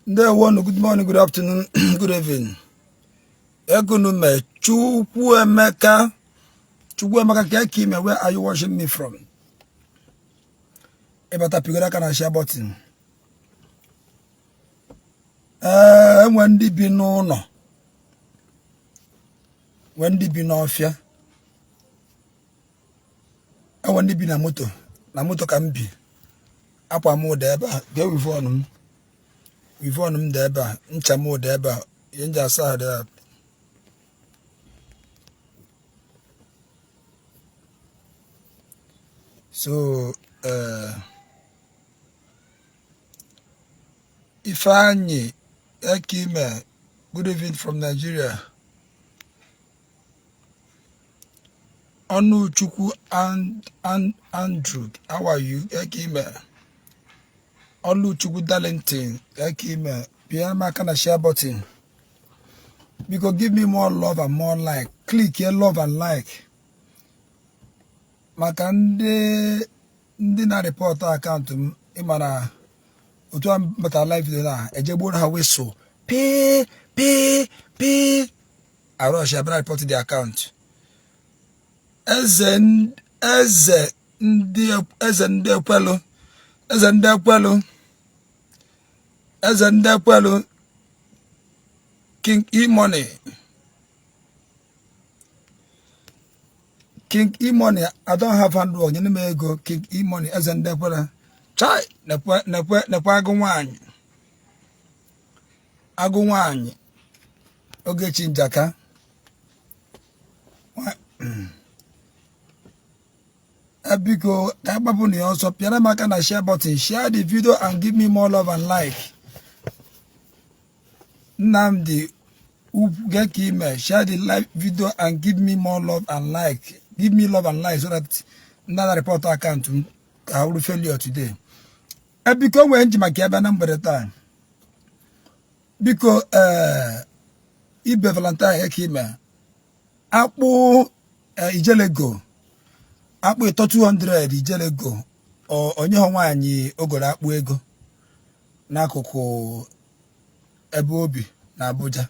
Ndewonu, good morning, good afternoon, good evening. Egunu me Chukwuemeka. Chukwuemeka Kekime, where are you watching me from? Ị bata pịgoro aka na share button. Ee, enwe ndị bi n'ụlọ, nwee ndị bi n'ọfịa, enwe ndị bi na moto. Na moto ka m bi. Akwa m dị ebe a, gee weave-on m, weave-on m dị ebe a, ncha m dị ebe a, ihe m ji asa ahụ dị ebe a. So Ifeanyi Ekime, good evening from Nigeria. Ọnụchukwu and Andrew, how are you? Ekime. Ọlụchukwu Darlington Ekime, pịa m aka na share button. Biko give me more love and more like. Click here, love and like. Maka ndị na-report account m, ịma na otu a m batara live video na ejegbuoro ha whistle pii pii pii, arush abịa report the account. Eze eze ndị eze ndị ekwelu, eze ndị ekwelu, eze ndị ekwelu, King E-Money, King E-Money, I don't have handwork, nye m ego. King E-Money, eze ndị ekwere. Chai, nekwe nekwe nekwe, agụ nwaanyị, agụ nwaanyị, Ogechi Njaka. Biko ka agbapụ na ya ọsọ, pịara m aka na share button, share the video and give me more love and like. Nnamdi Ugekime, share the live video and give me more love and like. Give me love and like so that ndị na report account m ka ha wụrụ failure today. Biko, nwee nji maka ebe na mgbede taa. Biko, ee, Ibe Valentine Ekime, akpụ ijelego, akpụ ịtọ 200 ijelego, onye ha nwaanyị ogoro akpụ ego n'akụkụ ebe obi na Abuja,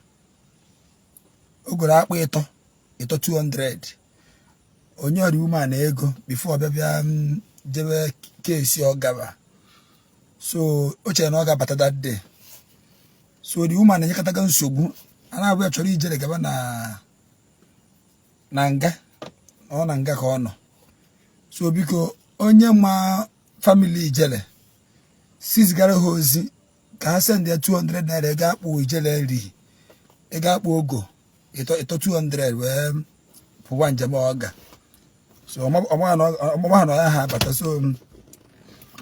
ogoro akpụ ịtọ ịtọ 200, onye ọrịa ume na ego before ọbịa bịa jebe kesi ọ gaba. So o chere na ọ ga-abata that day. So the woman na-enyekọtaga nsogbu a na-abụ ya chọrọ ijere gaba na nga, ọ na nga ka ọ nọ. So biko, onye ma family ijele, si zigara ha ozi ka ha send ya 200 naira, ego akpụ ijele ri, ego akpụ ogo ịtọ ịtọ 200, wee pụwa njem ọ ga. So ọmama na ya ha abata. So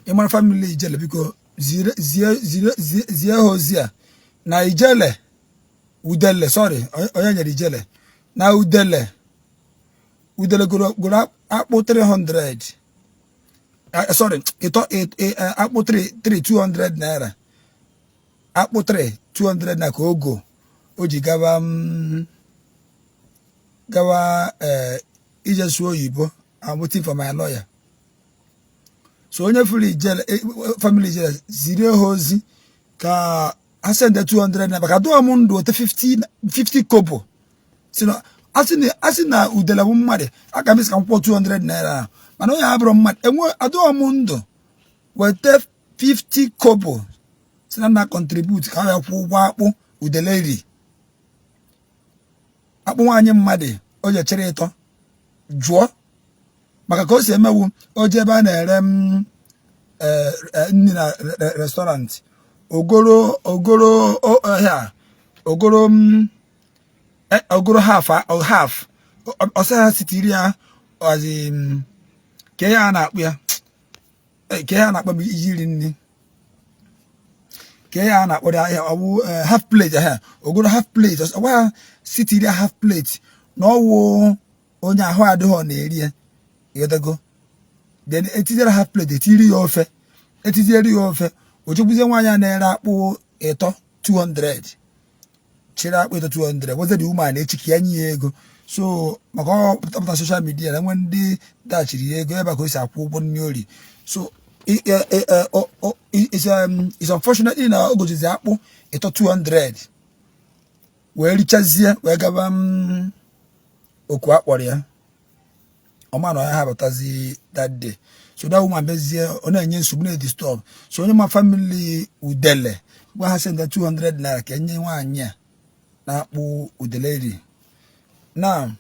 ịmara family ijele, biko zie ha ozi a na ijele, udele, sorry, onye nyere ijele na udele, udele goro akpụ 300, sorry, ịtọ akpụ 3 3 200 naira, akpụ 3 200 na ka ogo o ji gawa ije sụọ oyibo. I'm waiting for my lawyer. So onye fụrụ ijele, family ijele, zirie ha ozi ka ha send 200 naira, maka adụọ m ndụ ote 50 50 kobo si na asị na udele bụ mmadụ aka m isi ka m kwụọ 200 naira ahụ, mana onye abụrụ mmadụ enwe adụọ m ndụ weta 50 kobo si na na contribute ka ya kwụọ ụgwọ akpụ udele ri, akpụ nwaanyị mmadụ o ji echere ịtọ jụọ. Maka ka o si emewu, o ji ebe a na-ere m nri na restaurant, ogoro ogoro ọhịa, ogoro m ogoro half half, ọsọ ha sitiri ya ọzi ka ihe a na-akpụ ya, ka ihe a na-akpọ m iji iri nri, ka ihe a na-akpọ ya ahịa, ọ bụ half plate ahịa, ogoro half plate, ọgwa ha sitiri ya half plate na ọwụ onye ahụ adịghị ọ na-eri ya, ịghọtago? Then etinyere half plate, etiri ya ofe, etinyere ya ofe, o chekwuzie nwaanyị a na-ere akpụ ịtọ 200, chịrị akpụ ịtọ 200 gwazie the woman echi ka ya nye ya ego. So maka ọ pụta social media na enwe ndị dachiri ya ego ebe a ka o si akwụ ụgwọ nri ori. So It's unfortunately na o gozizi akpụ ịtọ 200 wee richazie wee gaba m oku akpọrọ ya. Ọma na ya ha batazi that day. So that woman bezie, ọ na-enye nsogbu, na-edisturb. So onye ma family Udele, gwa ha send 200 naira ka enye nwaanyị a na-akpụ udele ri. Now,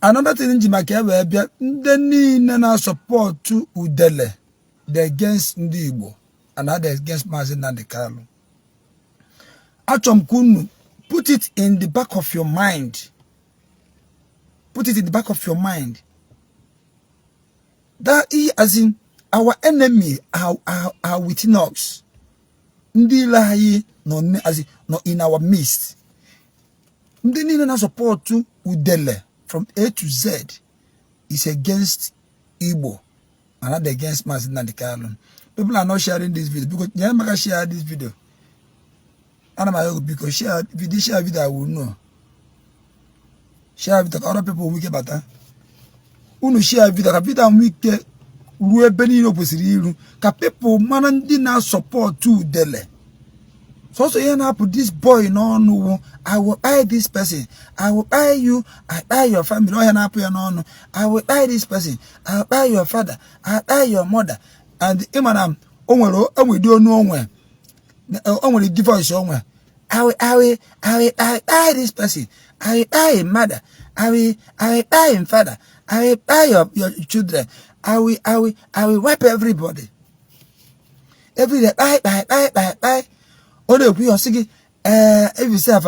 another thing nji maka ya wee bịa, ndị niile na-asọpọtụ Udele, they against ndị Igbo and they against Maazị Nnamdi Kanu. Achọrọ m ka unu put it in the back of your mind, put it in the back of your mind that as in our enemy are within us. Ndị ile anyị nọ, as in, nọ in our midst. Ndị niile na-asọpọtụ Udele from A to Z is against Igbo and not against Maazị Nnamdi Kanu. People are not sharing this video. Because nyere maka share this video. Ana m ayọ, biko, share video, share video. I will know. Share video ka other people nwee ike bata. Unu share video ka video nwee ike ruo ebe niile o kwesịrị iru, ka people mara ndị na-asọpọtụ Udele. Sọsọ ihe na-apụ this boy n'ọnụ wụ, "I will buy this person, I will buy you, I buy your family." Ọhịa na-apụ ya n'ọnụ, "I will buy this person, I will buy your father, I will buy your mother." And ịma na o nwere enwede onu, o nwere the voice o nwere, I will, I will, I will, I will buy this person, I will buy him mother, I will buy him father, I will buy your children, I will, I will, I will wipe everybody." Every day, buy, buy, buy, buy, buy. Ọ na-ekwu ya, ọ sị gị, ee, if you say,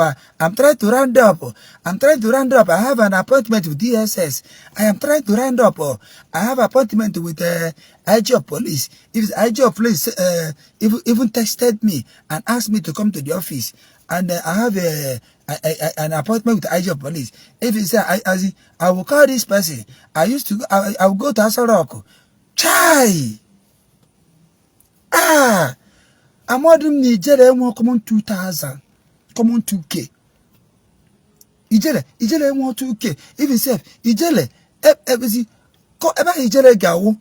"I'm trying to round up, I'm trying to round up, I have an appointment with DSS, I am trying to round up, I have appointment with IG of police. If the IG of police even texted me and asked me to come to the office, and I have an appointment with the IG of police. If he say, as in, I will call this person, I used to I will go to Aso Rock." Chai, ah, amadụ m na Ijele enwe common 2000, common 2K. Ijele enwe 2K. Even sef, Ijele ebezi ebe ahụ Ijele ga-awụ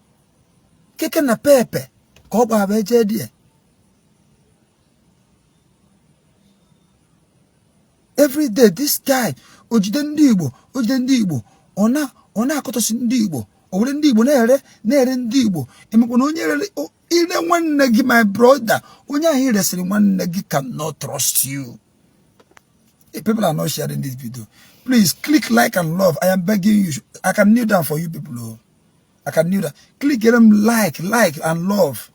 keke na pepe ka ọ gbara eje die. Every day this guy ojide ndị Igbo, ojide ndị Igbo, ọ na-akọtọsi ndị Igbo, o were ndị Igbo na-ere, na-ere ndị Igbo. Emekwa na onye rere ire nwanne gị, my brother, onye ahụ iresịrị nwanne gị cannot trust you. If people are not sharing this video, please click like and love. I am begging you. I can kneel down for you people. Oh, I can kneel down. Click them, like and love,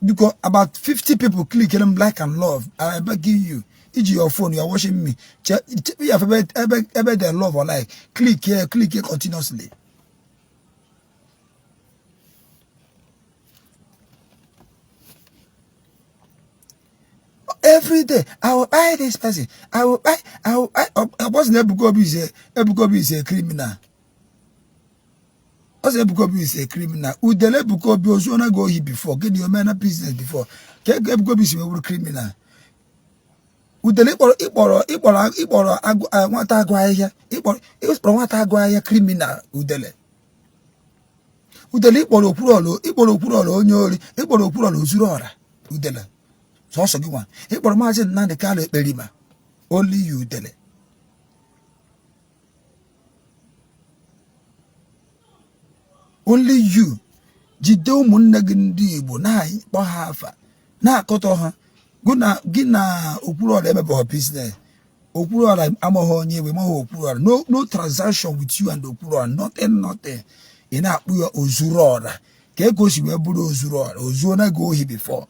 because about 50 people click them, like and love. I am begging you. Iji your phone, you are watching me. Check ebe ebe ebe the love or like. Click here, click here continuously. Every day, "I will buy this person, I will buy, I will buy." Ọ bụsị na Ebuka Obi is a criminal. Ọ sị Ebuka Obi is a criminal. Udele, Ebuka Obi ozu na go ohi before gịnị omena business before ka Ebuka Obi si wee bụrụ criminal? Udele, ịkpọrọ nwata agụ ahịhịa, ịkpọrọ nwata agụ ahịhịa criminal. Udele, Udele, ịkpọrọ Okwuruọla, ịkpọrọ Okwuruọla onye ori, ịkpọrọ Okwuruọla ozuru ọra. Udele, sọsọ gị nwa ịkpọrọ Maazị Nnamdị Kanụ ekperima. Only you, Udele. Only you jide ụmụnne gị ndị Igbo, na-akpọ ha afa, na-akọtọ ha. Gị na Okwuruọra emebeghị business. Okwuruọra amaghị onye egbe, maghị Okwuruọra. No, no transaction with you and Okwuruọra, nothing, nothing. Ị na-akpụ ya ozuru ọra. Ka ego si wee bụrụ ozuru ọra? Ozuo na gị ohi before?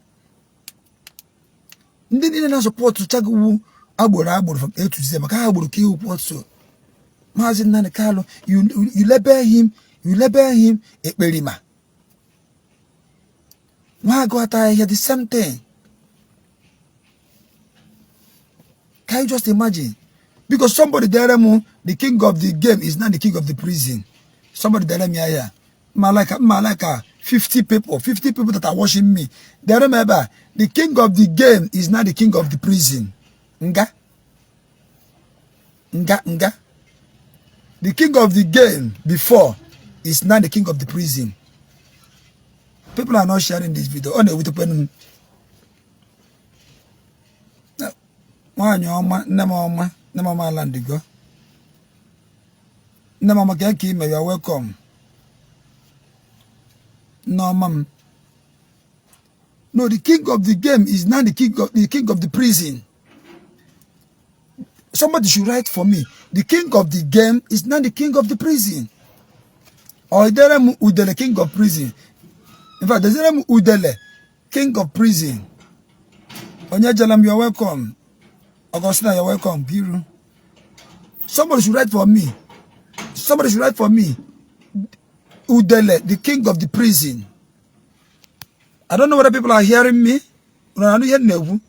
Ndị niile na-asọpọtụ chagowu agboro, agboro from A to Z, maka ha agboro ka iwu so Maazị Nnamdi Kanu, you label him, you label him ekperima. Nwa agụ ata ahịhịa, the same thing. Can you just imagine? Because somebody dere m, "The king of the game is not the king of the prison." Somebody dere m ya ya ma like 50 people, 50 people that are watching me, dere m ebe a, "The king of the game is not the king of the prison." Nga nga nga, the king of the game before is not the king of the prison. People are not sharing this video. Ọ na-ewutekwanụ m. Nwaanyị ọma, nne m ọma, nne m ọma ala ndigo, nne m ọma, ka ka ime, you are welcome, nne ọma m. No, the king of the game is now the king of the prison. Somebody should write for me, the king of the game is now the king of the prison. Or idere m Udele, king of prison. In fact, dezere m Udele, king of prison. Onye jela m, you're welcome. Augustina, you're welcome. Giru, somebody should write for me. Somebody should write for me, Udele, the king of the prison. I don't know whether people are hearing me. Unu anụ ihe m na-ekwu?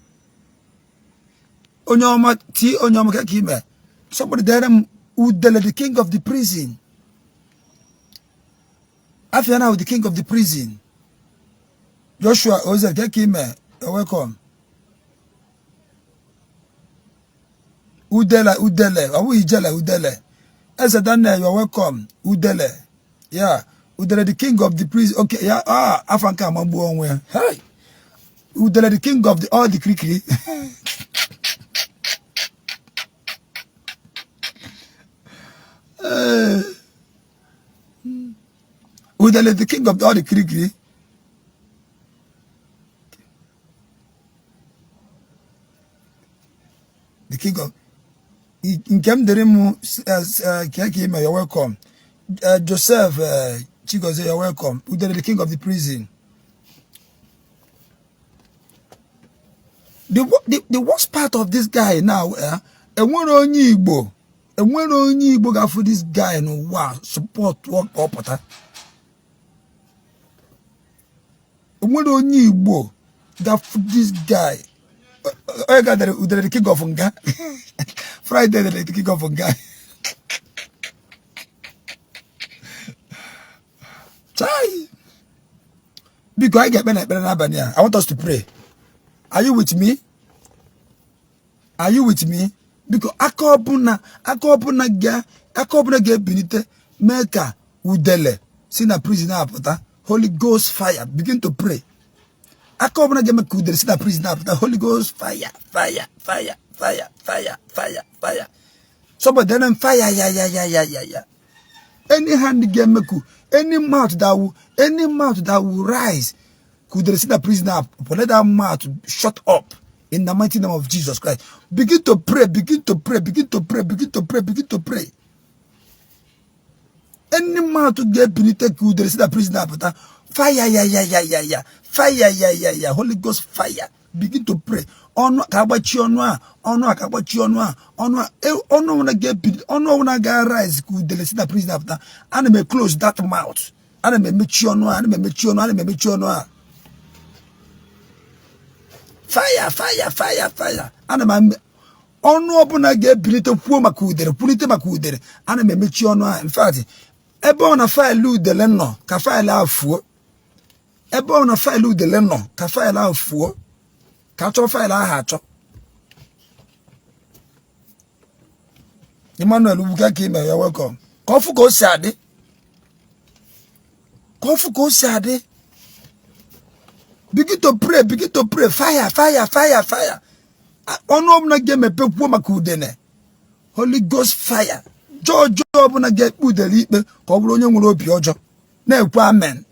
Onye ọma ti, onye ọma, ka ime. Somebody dere m Udele, the king of the prison. Afia now, the king of the prison. Joshua Oze, ka ime, you're welcome. Udele, Udele, ọ bụghị Ijele, Udele. Eze Daniel, you're welcome. Udele, yeah, Udele, the king of the prison. Okay, yeah. Ah, afa nke amagbuo onwe ya. Hey, Udele, the king of the all the kirikiri. Eh. Udele, the king of all the kirikiri. The king of nke m dịrị m ka ka ime, you're welcome. Joseph Chigozie, you're welcome. Udele, the king of the prison. The worst part of this guy now, enwere onye Igbo, enwere onye Igbo ga-afụ this guy n'ụwa support ka ọ pụta. Enwere onye Igbo ga-afụ this guy. Onye ga dere Udele, the king of nga. Friday dere the king of nga. Chai, biko, anyị ga-ekpe na ekpere n'abalị a. I want us to pray. Are you with me? Are you with me? Biko, aka ọbụla ga-ebilite mee ka Udele si na prison apụta, Holy Ghost fire. Begin to pray. Aka ọbụla ga-eme ka Udele si na prison apụta, Holy Ghost fire, fire, fire, fire, fire, fire, fire. Somebody then, fire ya ya ya ya ya ya. Any hand ga-eme ka any mouth that will rise ka Udele si na prison apụta, let that mouth shut up in the mighty name of Jesus Christ. Begin to pray, begin to pray, begin to pray, begin to pray, begin to pray. Any mouth ga-ebilite ka Udele si na prison apụta, fire ya ya ya ya ya, fire ya ya ya, Holy Ghost fire. Begin to pray. Ọnụ ka agbachi ọnụ a, ọnụ a ka agbachi ọnụ a, ọnụ a, ọnụ ọbụla ga-ebili, ọnụ ọbụla ga-arise ka Udele si na prison apụta, ana m close that mouth. Ana m emechi ọnụ a, ana m emechi ọnụ, ana m emechi ọnụ a. Fire, fire, fire, fire. Ana m ọnụ ọbụla ga-ebilite kwuo maka Udele, kwulite maka Udele, ana m emechi ọnụ a. In fact, ebe ọ na file Udele nọ, ka file ahụ fuo. Ebe ọ na file Udele nọ, ka file ahụ fuo, ka achọ file ahụ achọ. Emmanuel Ugwu, ka ime ya, welcome. Ka ọ fụ ka o si adị, ka ọ fụ ka o si adị. Begin to pray, begin to pray. Fire, fire, fire, fire. Ọnụ ọbụla ga-emepe kwuo maka Udele, Holy Ghost fire. Jọjọ ọbụla ga-ekpe Udele ikpe, ka ọ bụrụ onye nwere obi ọjọọ na-ekwe amen.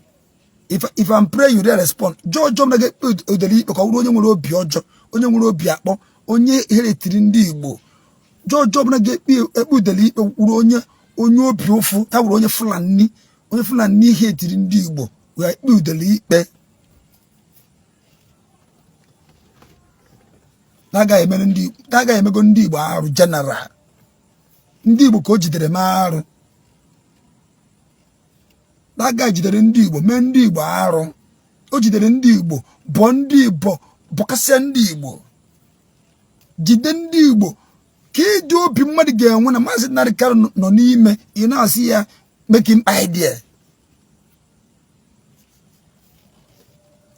If I'm praying, you dey respond. Jọjọ ọbụla ga-ekpe Udele ikpe, ka ọ bụrụ onye nwere obi ọjọọ, onye nwere obi akpọ, onye heretiri ndị Igbo. Jọjọ ọbụla ga-ekpe ekpe Udele ikpe, wuru onye obi ụfụ ya, wuru onye Fulani, onye Fulani ihe etiri ndị Igbo wee ekpe Udele ikpe, na-agaghị emego ndị Igbo arụ. General, ndị Igbo ka o jidere mee arụ. Na-agaghị jidere ndị Igbo mee ndị Igbo arụ. O jidere ndị Igbo bụọ ndị Igbo, bọkasịa ndị Igbo, jide ndị Igbo. Ka ịdị obi mmadụ ga-enwe na Maazị Nnamdi Kanu nọ n'ime, ị na-asị ya make him idea.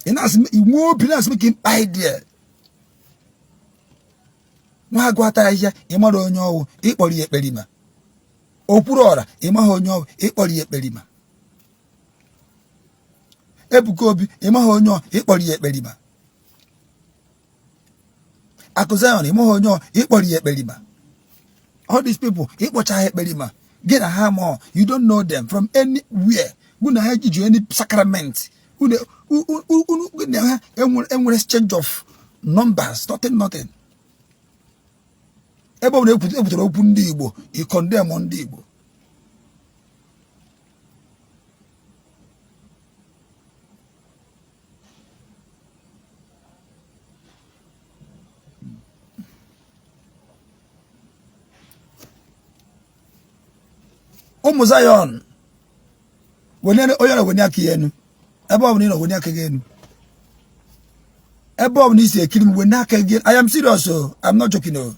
Ị na-asị, inwe obi na-asị make him idea. Nwa agụ ata ahịhịa, ịmara onye ọwụ, ịkpọrọ ya ekperima. Okwuru ọra, ịmaghị onye ọwụ, ịkpọrọ ya ekperima. Ebuka Obi, ịmaghị onye ọ, ịkpọrọ ya ekperima. Akụ Zion, ịmaghị onye ọ, ịkpọrọ ya ekperima. All these people ịkpọcha ha ekperima, gị na ha ma, you don't know them from anywhere. Gụ na ha ejiji any sacrament, unu na ha enwere exchange of numbers, nothing, nothing. Ebe ọ bụla ekwutere okwu ndị Igbo, ị condemn ndị Igbo. Ụmụ Zion, onye na wenye aka ya enu. Ebe ọ bụla ị nọ, wenye aka gị enu. Ebe ọ bụla i si ekiri m, wenye aka gị. I am serious o, I'm not joking o,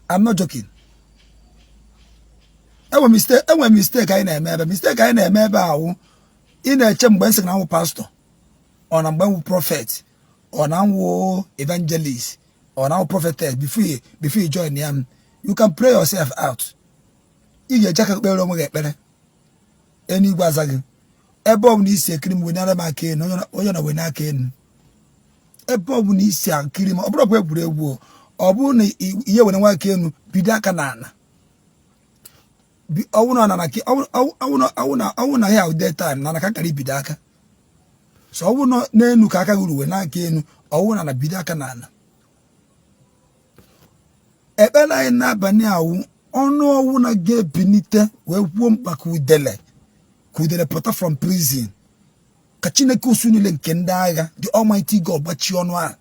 I'm not joking. Enwe mistake anyị na-eme ebe, mistake anyị na-eme ebe ahụ. Ị na-eche mgbe m sị na m wụ pastor, ọ na mgbe m wụ prophet, ọ na m wụ evangelist, ọ na m wụ prophetess, before you join ya m. You can pray yourself out. Ị ga-eji aka kpere onwe gị ekpere, eluigwe aza gị. Ebe ọ bụla i si ekiri m, wenyere m aka enu. Onye na wenye aka enu ebe ọ bụla i si akiri m. Ọ bụrụ egwuregwu, ọ bụrụ na ihe were nwa aka enu, bido aka n'ala. Ọwụ na ya ude time na ka kara ibido aka. So ọwụ n'enu ka aka gị ruwe n'aka enu, ọwụ na na bido aka n'ala. Ekpere anyị n'abalị awụ ọnụ ọwụ na ga-ebinite wee kwuo mkpa ka udele, ka udele pụta from prison, ka Chineke usu niile nke ndị agha, the Almighty God, gbachie ọnụ ahụ.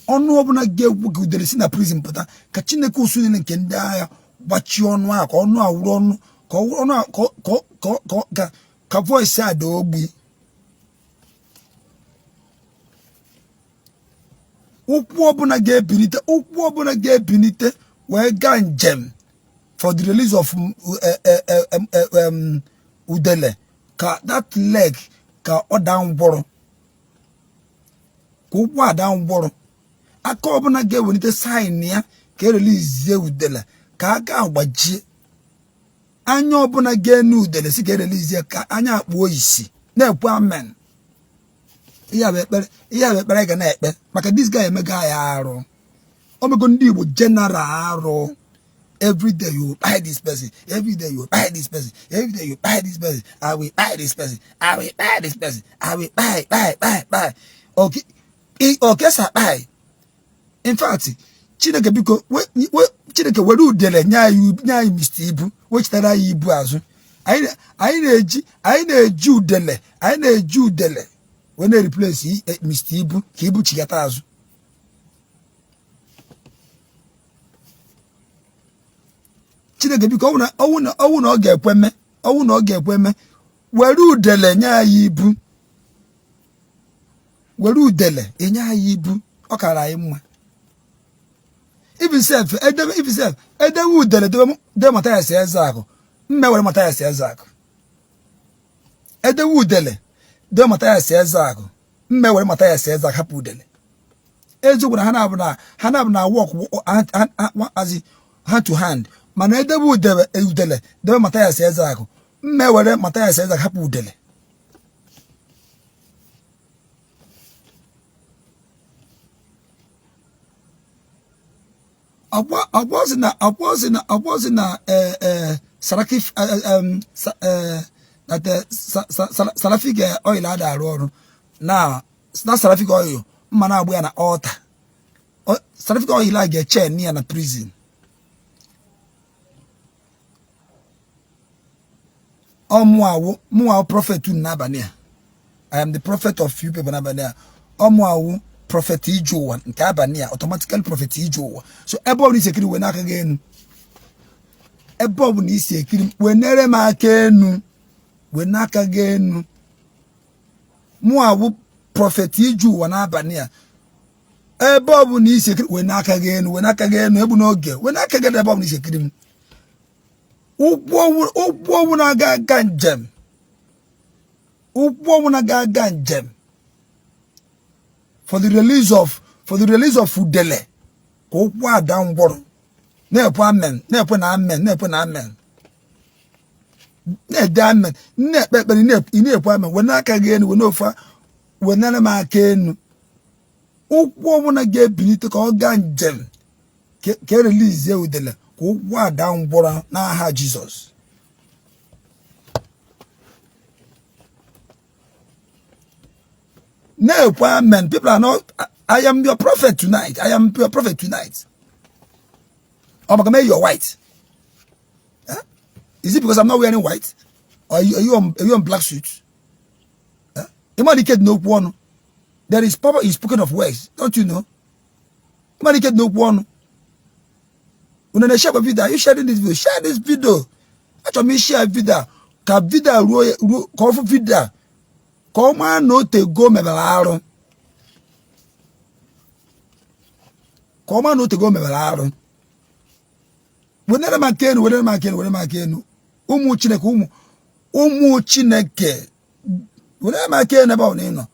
Ọnụ ọbụla ga-ekwu ka udele si na prison pụta, ka Chineke usu niile nke ndị agha gbachie ọnụ ahụ, ka ọnụ a wụrụ ọnụ, ka ọnụ ka voice a daa ogbi. Ụkwụ ọbụla ga-ebinite, ụkwụ ọbụla ga-ebinite wee gaa njem for the release of udele, ka that leg ka ọ daa ngwọrọ, ka ụkwụ ada ngwọrọ. Aka ọbụla ga-ewelite sign ya ka e release udele, ka aka agbajie. Anya ọbụla ga-enu udele si ka e release ka anya akpụọ isi. Na-ekwu amen. Ihe a bụ ekpere, ihe a bụ ekpere ga na-ekpe maka this guy. Emego ya arụ, omego ndị Igbo general arụ. Every day you buy this person, every day you buy this person, every day you buy this person. I will buy this person, I will buy this person, I will buy, buy, buy, buy. Okay, okay, sir, buy. In fact, Chineke biko, Chineke were udele nye anyị, nye anyị Mr. Ibu, wechitara anyị ibu azụ. Anyị na-eji udele, anyị na-eji udele wee na-replace Mr. Ibu, ka ibu chigata azụ. Chineke biko, ọwụ na ọ ga-ekwe me, ọwụ na ọ ga-ekwe me, were udele nye anyị ibu, were udele enye anyị ibu, ọ kara anyị mma. Even edebe, even sef edewe udele debe Mathias Ezeaku, mme were Mathias Ezeaku. Edewe udele debe Mathias Ezeaku, mme were Mathias Ezeaku, hapụ udele. Eziokwu na ha na-abụ na ha na-abụ na work azi hand to hand, mana edebe udele debe Mathias Ezeaku, mme were Mathias Ezeaku, hapụ udele. Ọgbọzi na Saraki Seraphic oil ada arụ ọrụ na Seraphic oil mma na-agbụ ya na altar. Seraphic oil a ga-eche ya na prison. Ọ mụawụ prophet unu n'abalị a. I am the prophet of you people n'abalị a. Ọ mụawụ prophet ije ụwa nke abalị a, automatically prophet ije ụwa. So ebe ọ bụla isi ekiri, wee n'aka gị enu. Ebe ọ bụla isi ekiri, wenere m aka enu, wee n'aka gị enu. Mụawụ prophet ije ụwa n'abalị a. Ebe ọ bụla isi ekiri, wee n'aka gị enu, wee n'aka gị enu. Egbu n'oge, wee n'aka gị ebe ọ bụla isi ekiri m. Ụkwụ ọwụ na-aga aga njem, ụkwụ ọwụ na-aga aga njem for the release of udele, ka ụkwụ ada ngwọrọ. Na-ekwe amen, na-ekwe na amen, na-ekwe na amen. Na-ede amen, na-ekpe ekpere, ị na-ekwu amen. Wene aka gị enu, wene ofu, wenere m aka enu. Ụkwụ ọbụla ga-ebilite ka ọ gaa njem ka e release Udele, ka ụkwụ ada ngwọrọ n'aha Jizọs. Na-ekwu amen. People are not. I am your prophet tonight. I am your prophet tonight. Ọ maka mee your white. Huh? Is it because I'm not wearing white? Or are you on black suit? Huh? Ịma ike dị n'okwu ọnụ. There is power in spoken of words. Don't you know? Ịma ike dị n'okwu ọnụ. Unu na-eshare video. Are you sharing this video? Share this video. Achọrọ m ishare video ka video ruo ruo ka ọ fụ video ka ọ maa na otego mebere arụ, ka ọ maa na otego mebere arụ. Wenere m aka enu, wenere m aka enu, wenere m aka enu. Ụmụ Chineke, ụmụ Chineke, wenere m aka enu ebe ọ na ị nọ.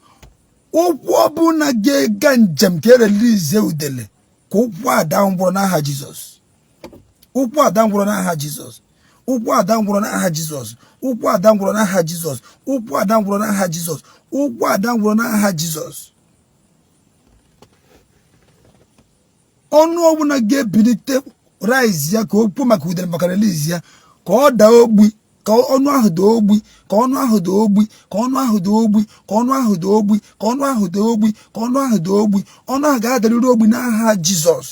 Ụkwụ ọbụla ga-aga njem ka e release Udele, ka ụkwụ ada ngwụrọ n'aha Jizọs. Ụkwụ ada ngwụrọ n'aha Jizọs. Ụkwụ ada ngwụrọ n'aha Jizọs. Ụkwụ ada ngwụrọ n'aha Jizọs. Ụkwụ ada ngwụrọ n'aha Jizọs. Ụkwụ ada ngwụrọ n'aha Jizọs. Ọnụ ọbụla ga-ebilite raise ya ka o kwuo maka Udele, maka release ya, ka ọ daa ogbi, ka ọnụ ahụ daa ogbi, ka ọnụ ahụ daa ogbi, ka ọnụ ahụ daa ogbi, ka ọnụ ahụ daa ogbi, ka ọnụ ahụ daa ogbi, ka ọnụ ahụ daa ogbi. Ọnụ ahụ ga-adarịrị ogbi n'aha Jizọs.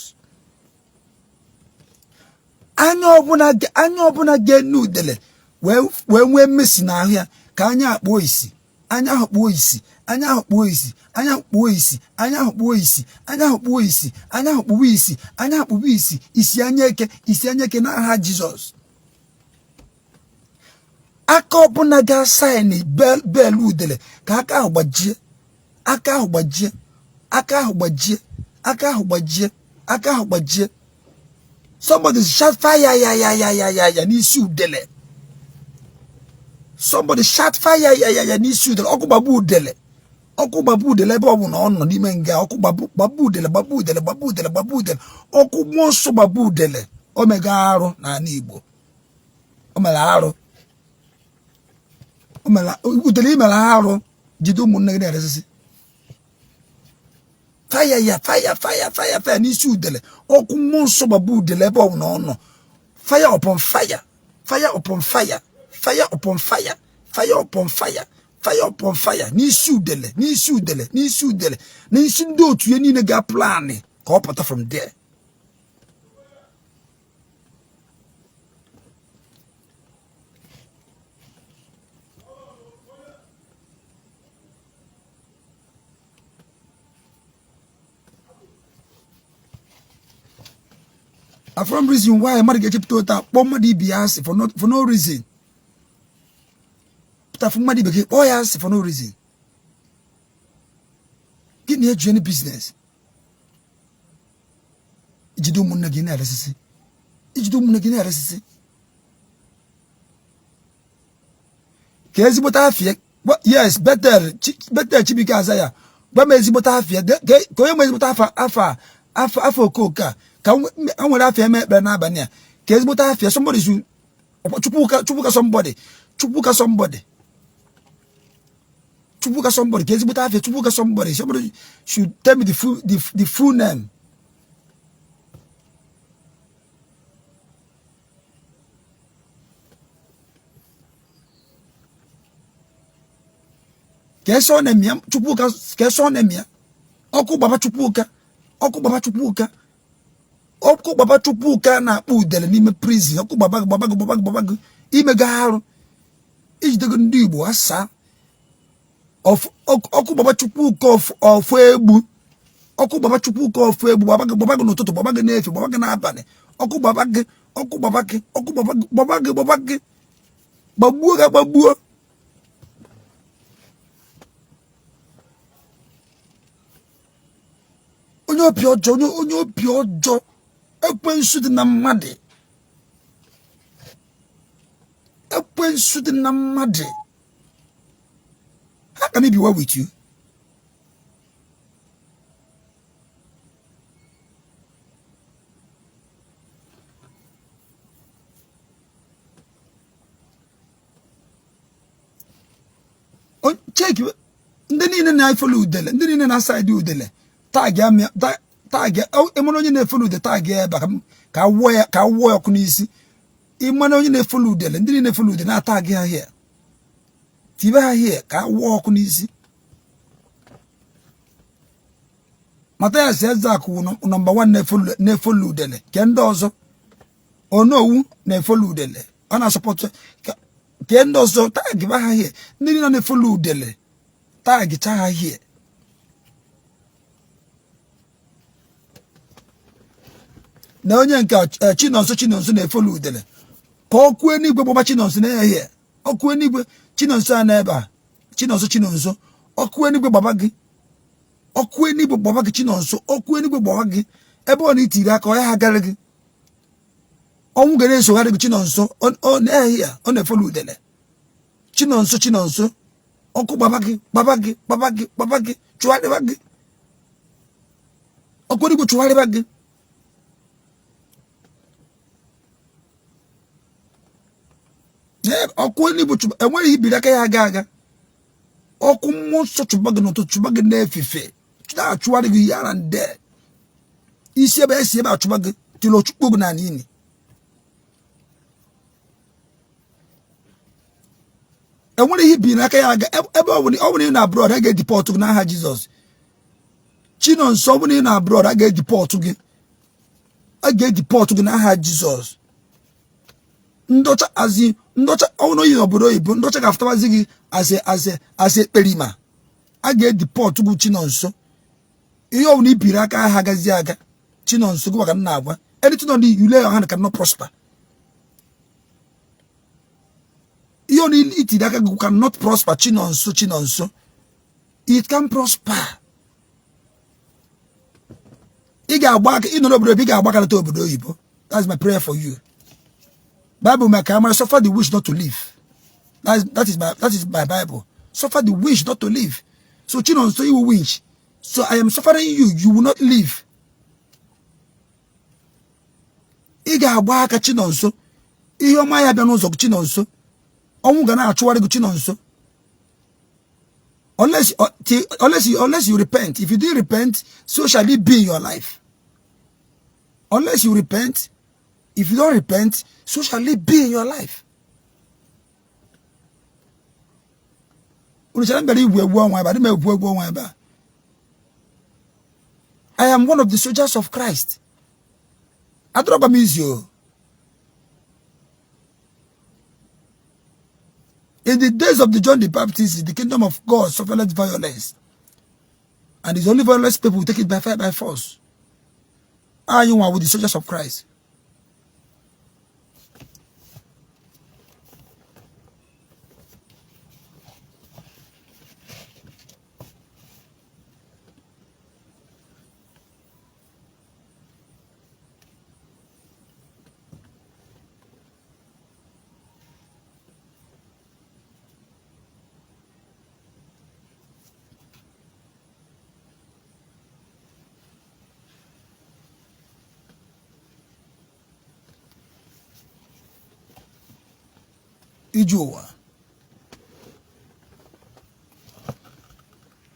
Anya ọbụla ga-ene Udele wee nwee mmesi n'ahụ ya, ka anya akpụọ isi, anya ahụ kpuo isi, anya ahụ kpuo isi, anya ahụ kpuo isi, anya ahụ kpuo isi, anya ahụ kpuo isi, anya ahụ kpuo isi, anya ahụ kpuo isi, isi anya eke, isi anya eke n'aha Jizọs. Aka ọbụla ga-asign bail Udele, ka aka ahụ gbajie, aka ahụ gbajie, aka ahụ gbajie, aka ahụ gbajie, aka ahụ gbajie. Somebody shout fire ya ya ya ya ya ya n'isi Udele. Somebody shout fire ya ya ya n'isi Udele. Ọkụ gbagbu Udele, ọkụ gbagbu Udele ebe ọ bụ na ọ nọ n'ime nga. Ọkụ gbagbu, gbagbu Udele, gbagbu Udele, gbagbu Udele, gbagbu Udele. Ọkụ mmụọ nsọ gbagbu Udele. O mega arụ n'ala Igbo, o mere arụ, o mere. Udele, i mere arụ, jide ụmụnne gị na-eresisi. Fire ya, fire, fire, fire, fire n'isi Udele. Ọkụ mmụọ nsọ gbagbu Udele ebe ọ bụ na ọ nọ. Fire upon fire, fire upon fire, fire upon fire, fire upon fire, fire upon fire n'isi Udele, n'isi Udele, n'isi Udele, n'isi ndị otu ya niile ga plan ka ọ pụta from there. From reason why mmadụ ga-echepụta ụta kpọọ mmadụ ibe ya asị for no reason. Pụta fụ mmadụ ibe gị, kpọọ ya asị for no reason. Gị na-eju any business ijide ụmụnne gị na-eresisi, ijide ụmụnne gị na-eresisi. Ka ezigbote afịa. Yes, Betel, Betel Chibuike aza ya. Gwa m ezigbote afịa, ka onye nwe ezigbote afa, afa, afa, afa okooko a, ka m nwere afịa eme ekpere n'abalị a. Ka ezigbote afịa. Somebody should, Chukwuka, Chukwuka, somebody, Chukwuka, somebody, Chukwuka, somebody, ka ezigbote afịa Chukwuka. Somebody, somebody should tell me the full name. Ka ese ọ na-eme ya, Chukwuka, ka ese ọ na-eme ya. Ọkụ gbaba Chukwuka, ọkụ gbaba Chukwuka, ọkụ gbaba Chukwuka na-akpọ Udele n'ime prison. Ọkụ gbaba gị, gbaba gị, gbaba gị, gbaba gị. Imega arụ, ijidego ndị Igbo asaa. Ọkụ gbaba Chukwuka ọfụ egbu. Ọkụ gbaba Chukwuka ọfụ egbu. Gbaba gị, gbaba gị n'ụtụtụ, gbaba gị n'efe, gbaba gị n'abalị. Ọkụ gbaba gị, ọkụ gbaba gị, ọkụ gbaba gị, gbaba gị, gbaba gị, gbagbuo gị, gbagbuo. Onye obi ọjọọ, onye obi ọjọọ, ekwensu dị na mmadụ, ekwensu dị na mmadụ. How can it be well with you? Check ndị niile na-efollow udele, ndị niile na side udele, tag tag. Ịmara onye na-efollow udele, tag ya ebe a ka awụọ ya, ka awụọ ya ọkụ n'isi. Ịmara onye na-efollow udele, ndị niile na-efollow udele, na-atag ha here, tibe ha here ka awụọ ọkụ n'isi. Mathias Ezeaku number 1 na-efollow udele. Ke ndị ọzọ, Onowu na-efollow udele, ọ na-asupport. Ke ndị ọzọ, tag ha here. Ndị niile na-efollow udele, tagcha ha here. Na onye nke Chinonso, Chinonso na-efollow udele, ka ọkụ eluigwe gbaba Chinonso na ehihie. Ọkụ eluigwe, Chinonso a n'ebe a, Chinonso, Chinonso, ọkụ eluigwe gbaba gị, ọkụ eluigwe gbaba gị. Chinonso, ọkụ eluigwe gbaba gị. Ebe ọ na-itiri aka, ọ ya ha gara gị, ọnwụ ga na-esogharị gị. Chinonso ọ na-ehihie, ọ na-efollow udele. Chinonso, Chinonso, ọkụ gbaba gị, gbaba gị, gbaba gị, gbaba gị, chụgharịba gị. Ọkụ eluigwe chụgharịba gị. Ọkụ eluigwe chụba, enweghị ibiri aka ya aga aga. Ọkụ mmụọ nsọ chụba gị n'ụtụtụ, chụba gị n'efife, na-achụgharị gị ya na nde isi ebe esi ebe achụba gị tiri ochukwu gị n'ala ini. Enwere ihe ibiri aka ya aga. Ebe ọ bụla ị na abroad, a ga-edeport gị n'aha Jizọs. Chinonso, ọ bụla ị na abroad, a ga-edeport gị, a ga-edeport gị n'aha Jizọs. Ndọcha azi ndọcha ọnwụ oyi n'obodo oyibo, ndọcha ga-afụtabazi gị asị asị asị ekperima. A ga-edeport gị, Chinonso. Ihe ọbụla ibiri aka ha agazi aga. Chinonso, gị maka nna agwa, anything on you lay your hand cannot prosper. Ihe ọbụla itiri aka gị cannot prosper. Chinonso, Chinonso, it can prosper. Ị ga-agba aka ịnọrọ obodo, ị ga-agbakarịta obodo oyibo. That's my prayer for you. Bible maka amara, suffer the witch not to live. That is my Bible, suffer the witch not to live. So Chinonso, you witch, so I am suffering you, you will not live. Ị ga-agba aka, Chinonso. Ihe ọma ya bịa n'ụzọ, Chinonso, ọnwụ ga na-achụgharị gị, Chinonso, unless you repent. If you didn't repent, so shall it be in your life. Unless you repent, if you don't repent, so shall it be in your life. Unu chere m bịara igwu egwu ọnwa ebe a? Adị m egwu egwu ọnwa ebe a. I am one of the soldiers of Christ. Adọrọkwa m izi o. In the days of the John the Baptist, the kingdom of God suffered violence, and it's only violence people who take it by fire, by force. Anyị nwa with the soldiers of Christ. Ije ụwa.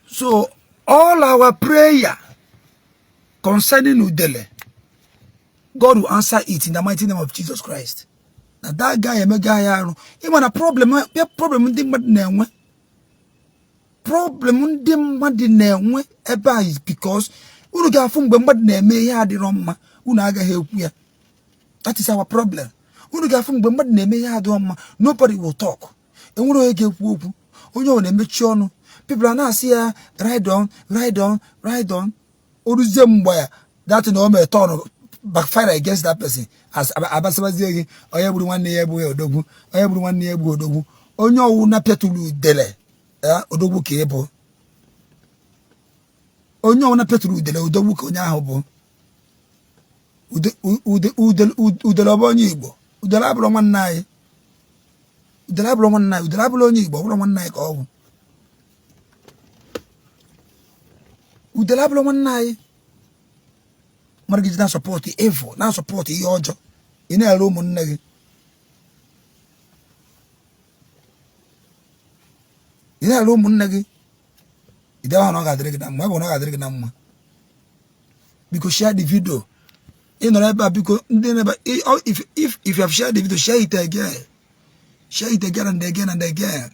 So all our prayer concerning udele, God will answer it in the mighty name of Jesus Christ. Na that guy emega ya arụ. Ịma na problem ndị mmadụ na-enwe, problem ndị mmadụ na-enwe ebe a is because unu ga-afụ mgbe mmadụ na-eme ihe adịrọ mma, unu agaghị ekwu ya. That is our problem. Unu ga-afụ mgbe mmadụ na-eme ihe adịrọ mma, nobody will talk. Enwere onye ga-ekwu okwu, onye ọ na-emechi ọnụ. People a na-asị ya, "Ride on, ride on, ride on." O ruzie mgbe ya that na o mere turn backfire against that person, as abasabazie gị, onye gburu nwanne ya egbughị odogwu, onye gburu nwanne ya egbughị odogwu. Onye ọwụ na pịatụrụ udele ya, odogwu ka ị bụ. Onye ọwụ na pịatụrụ udele, odogwu ka onye ahụ bụ. Udele ọ bụ onye Igbo? Udele abụrụ nwanne anyị, udele abụrụ nwanne anyị, udele abụrụ onye Igbo, ọ bụrụ nwanne anyị ka ọ bụ. Udele abụrụ nwanne anyị. Mmadụ gị ji na-asupport evil, na-asupport ihe ọjọọ, ị na-ere ụmụnne gị, ị Ị na-ere ụmụnne gị, idewe ha na ọ ga-adịrị gị na mma. Ebe ọ na ọ ga-adịrị gị na mma, biko share the video. Ị nọrọ ebe a, biko, ndị na-ebe, if you have shared the video, share it again, share it again and again and again.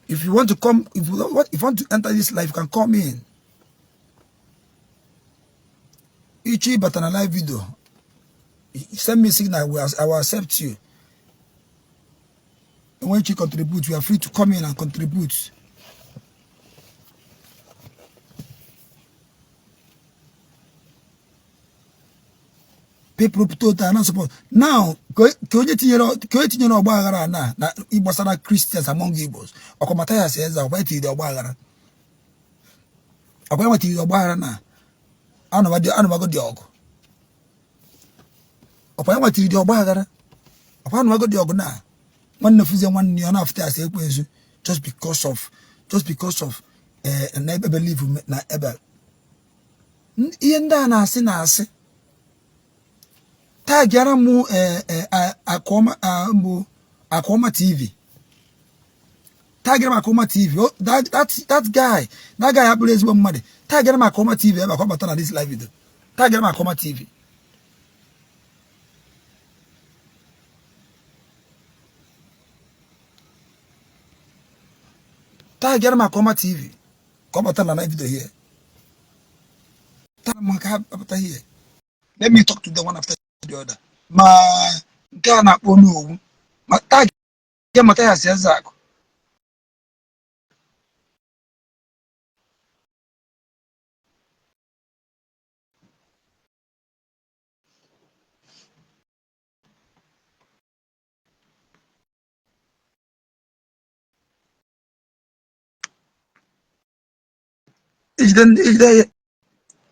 If you want to come, if you want to enter this live, you can come in. Ịchọ ịbata na live video, send me signal, I will accept you. And when you contribute, you are free to come in and contribute. People pụta otu a na support now ka onye tinyere ọgba aghara na gbasara Christians among Igbos. Ọkwa Mathias Eze, ọkwa etiri ọgba aghara, ọkwa enwetiri ọgba aghara na anụmago dị ọgụ, ọkwa enwetiri dị ọgba aghara, ọkwa anụmago dị ọgụ na nwanne fụzie nwanne ya ọ na-afụta asị ekwensu, just because of na ebe believe na ebe ihe ndị a na-asị na-asị. Tagiara m Akụọma mbụ, Akụọma TV. Tagiara m Akụọma TV. That guy abụrụ ezigbo mmadụ. Tagiara m Akụọma TV ebe ka ọ bata na this live video. Tagiara m Akụọma TV. Tagiara m Akụọma TV ka ọ bata na live video here. Tara m ka ha bata here. Let me talk to them one after the other. Ma nke a na-akpọ onowu, ma tag ya, Mathias Ezeakụ. Ijide ya,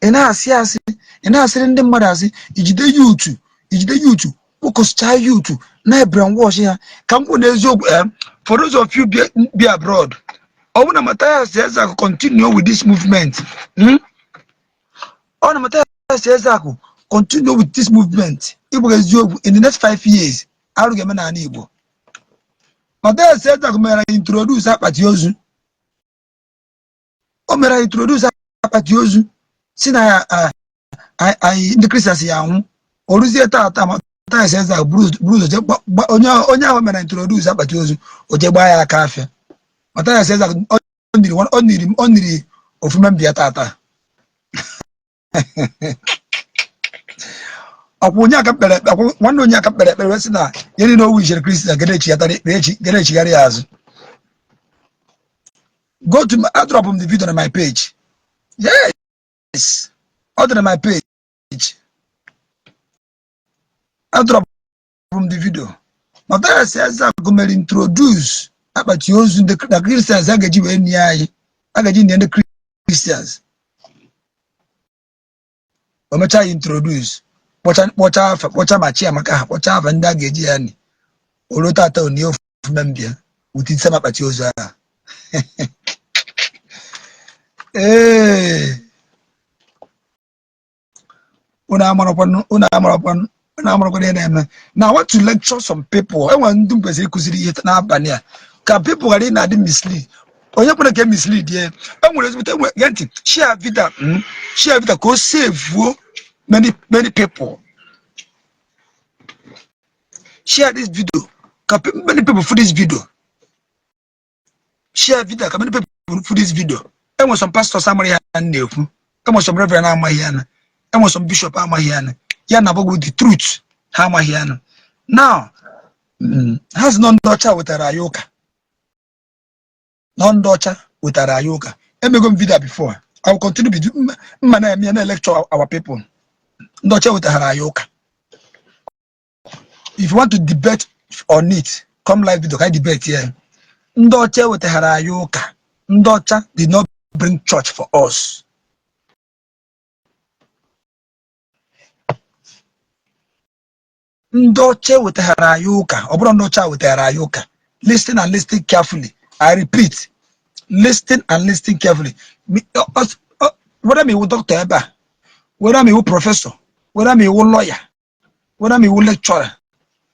ị na-asị asị, ị na-asịrị ndị mmadụ asị. Ijide youth, ijide youth, kpokọsichaa youth na brainwash ha. Ka m kwuo n'eziokwu, for those of you be abroad, ọ bụrụ na Mathias Ezeakụ continue with this movement, Ọ na Mathias Ezeakụ continue with this movement, ịbụ eziokwu, in the next 5 years, arụ ga-eme n'ala Igbo. Mathias Ezeakụ mere introduce akpati ozu. O mere introduce akpati ozu, si na ya anyị ndị Christians ya anwụ. O ruzie taata, Mathias Ezeakụ buru ụzọ jee onye ahụ mere introduce akpati ozu, o jee gbaa ya aka afịa. Mathias Ezeakụ ọ niri ofume mbịa tata. Ọkwa onye aka kpere ekpere, nwanne onye aka kpere ekpere wee sị na ya niile owu ichere Christian ga na-echigharị ya azụ. Go to my, I drop the video na my page. Yes, ọ dị na my page. I drop the video. Mathias Ezeakụ mere introduce akpati ozu ndị na Christians a ga-eji wee nie anyị, a ga-eji nie ndị Christians. O mechaa ya introduce, kpọcha afa, kpọcha ma Chiamaka ha, kpọcha afa ndị a ga-eji ya ni olu. Tata onie ofume mbịa with ise akpati ozu ahụ. Ee, unu amarakwanụ, unu amarakwanụ, unu amarakwanụ ihe na-eme. Now I want to lecture some people. Enwere ndị m kwesịrị ịkụziri ihe n'abalị a ka people ghara ị na-adị mislead. Onye kwere ka e mislead ya, enwere ezigbote enwe. Gee ntị, share video, share video ka o save many many people. Share this video ka many people for this video. Share video ka many people for this video. Enwere some pastors amaghị ihe a na-ekwu, enwere some reverend amaghị ya na, enwere some bishop amaghị ya na ya na agbagwo the truth, ha amaghị ya na. Now, ha si nọ ndị ọcha wetara anyị ụka, nọ ndị ọcha wetara anyị ụka. Emego m video before. I will continue be mma na-eme ya na lecture our people. Ndị ọcha wetara anyị ụka. If you want to debate on it, come live video ka anyị debate here. Ndị ọcha wetara anyị ụka. Ndị ọcha did not bring church for us. Ndị ọcha wetara anyị ụka, ọ bụrụ ndị ọcha wetara anyị ụka. Listen and listen carefully. I repeat, listen and listen carefully. Whether m iwu doctor ebe a, whether m iwu professor, whether m iwu lawyer, whether m iwu lecturer,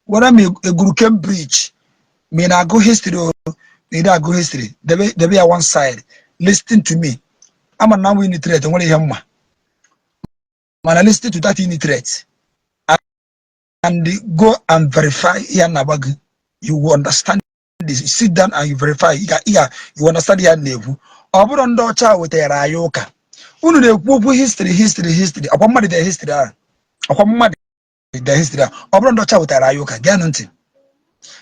whether m eguru Cambridge, Ma ị na-agụ history o, na ị na-agụ history, debe debe ya one side. Listen to me. Ama na m illiterate, nwere ihe mma, mana listen to that illiterate and go and verify ihe a na-agba gị. You will understand this. Sit down and you verify. Ị ga you understand ihe a na-ekwu. Ọ bụrụ ndị ọcha wetara anyị ụka, unu na-ekwu okwu history, history, history. Ọkwa mmadụ de history ahụ, ọkwa mmadụ de history ahụ. Ọ bụrụ ndị ọcha wetara anyị ụka, geenụ ntị.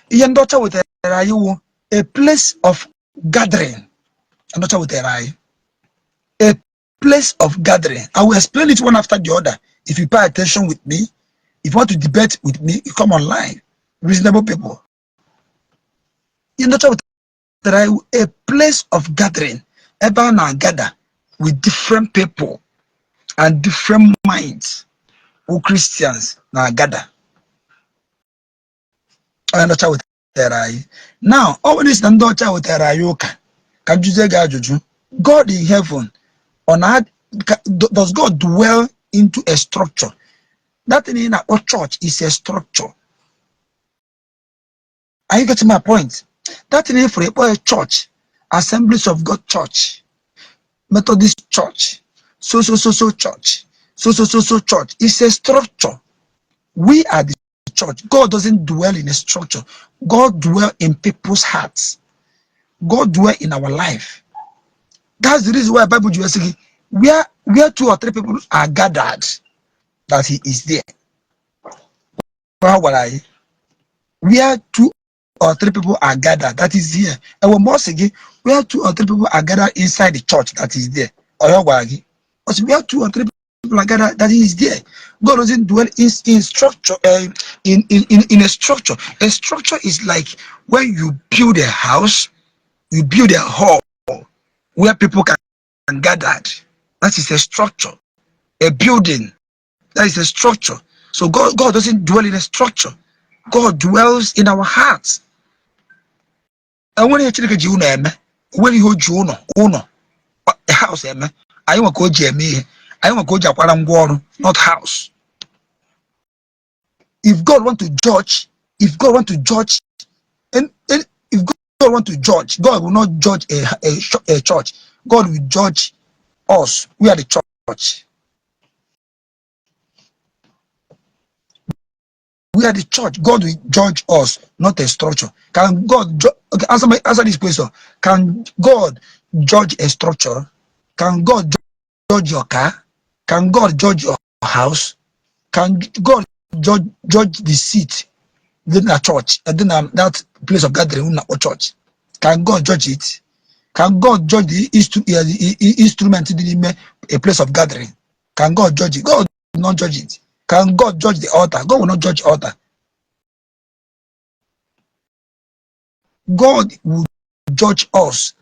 Ihe ndị ọcha wetara anyị wụ a place of gathering. Ndị ọcha wetara anyị a place of gathering. I will explain it one after the other if you pay attention with me. If you want to debate with me, you come online. Reasonable people. Ihe ndị ọcha wetara anyị wụ a place of gathering, ebe a na-agada with different people and different minds who Christians na-agada. Onye ndị ọcha wetara anyị. Now, ọ bụrụ isi na ndị ọcha wetara anyị ụka, ka m jụzie gị ajụjụ. God in heaven, ọ na does God dwell into a structure? That thing ị na-akpọ church is a structure. Are you getting my point? That thing for a church, Assemblies of God Church, Methodist Church, so so so so church, so so so so church, is a structure. We are the church. God doesn't dwell in a structure. God dwell in people's hearts. God dwell in our life. That's the reason why Bible just say where two or three people are gathered, that he is there. Gwara anyị where two or three people are gathered, that is here. And when more again, where two or three people are gathered inside the church, that is there. Ọ gwara gị, ọ sị where two or three people are gathered, that is there. God doesn't dwell in structure, in a structure. A structure is like when you build a house, you build a hall where people can gather. That is a structure. A building, that is a structure. So God doesn't dwell in a structure. God dwells in our hearts. Enwere ihe Chineke ji ụlọ eme? Enwere ihe o ji ụlọ house eme? Anyị nwe ka o ji eme ihe. Anyị nwe ka o ji akwara ngwa ọrụ, not house. If God want to judge, if God want to judge, and if God want to judge, God will not judge a church. God will judge us. We are the church. We are the church. God will judge us, not a structure. Can God okay, answer this question. Can God judge a structure? Can God judge your car? Can God judge your house? Can God judge the seat in the church, in that place of gathering, in our church? Can God judge it? Can God judge the instrument in a place of gathering? Can God judge it? God will not judge it. Can God judge the altar? God will not judge altar. God will judge us,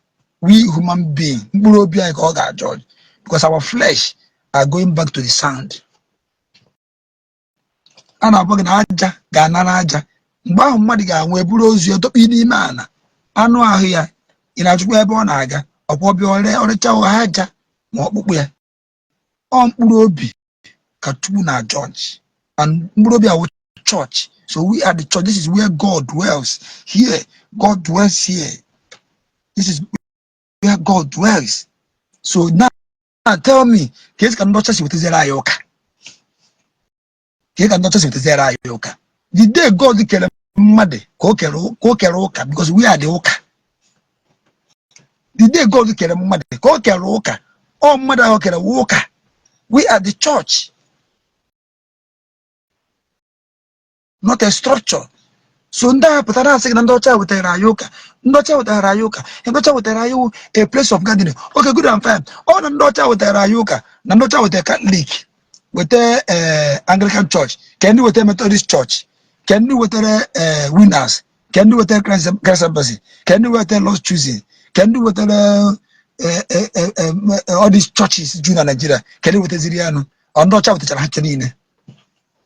we human being. Mkpụrụ obi anyị ka ọ ga-judge, because our flesh are going back to the sand. A na-agwa gị na aja ga-anara aja. Mgbe ahụ mmadụ ga-anwụ, eburu ozu ya tọkpụ n'ime ala, anụ ahụ ya, ị na-achụkwa ebe ọ na-aga, ọkwa ọbịa ọre ọrịcha ụgha aja ma ọkpụkpụ ya. Ọ mkpụrụ obi ka Chukwu na judge, and mkpụrụ obi awụ church. So we are the church. This is where God dwells. Here, God dwells here. This is where God dwells. So now, tell me, ka esi ka ndị ọcha si wetaziere anyị ụka? Ka ndị ọcha si wetaziere anyị ụka? The day God kere mmadụ ka o kere ụka, because we are the ụka. The day God kere mmadụ ka o kere ụka. Ọ mmadụ ahụ kere ụka. We are the church, not a structure. So ndị agha pụtara asị gị na ndị ọcha wetara anyị ụka, ndị ọcha wetara anyị ụka, ndị ọcha wetara anyị a place of gathering. Okay, good and fine. Ọ na ndị ọcha wetara anyị ụka, na ndị ọcha wetara Catholic, weta Anglican Church, ka ndị weta Methodist Church, ka ndị wetara Winners, ka ndị wetara Christ Embassy, ka ndị wetara Lord's Choosing, ka ndị wetara all these churches ju na Nigeria, ka ndị wetaziri ya nụ. Ọ ndị ọcha wetachara ha nche niile?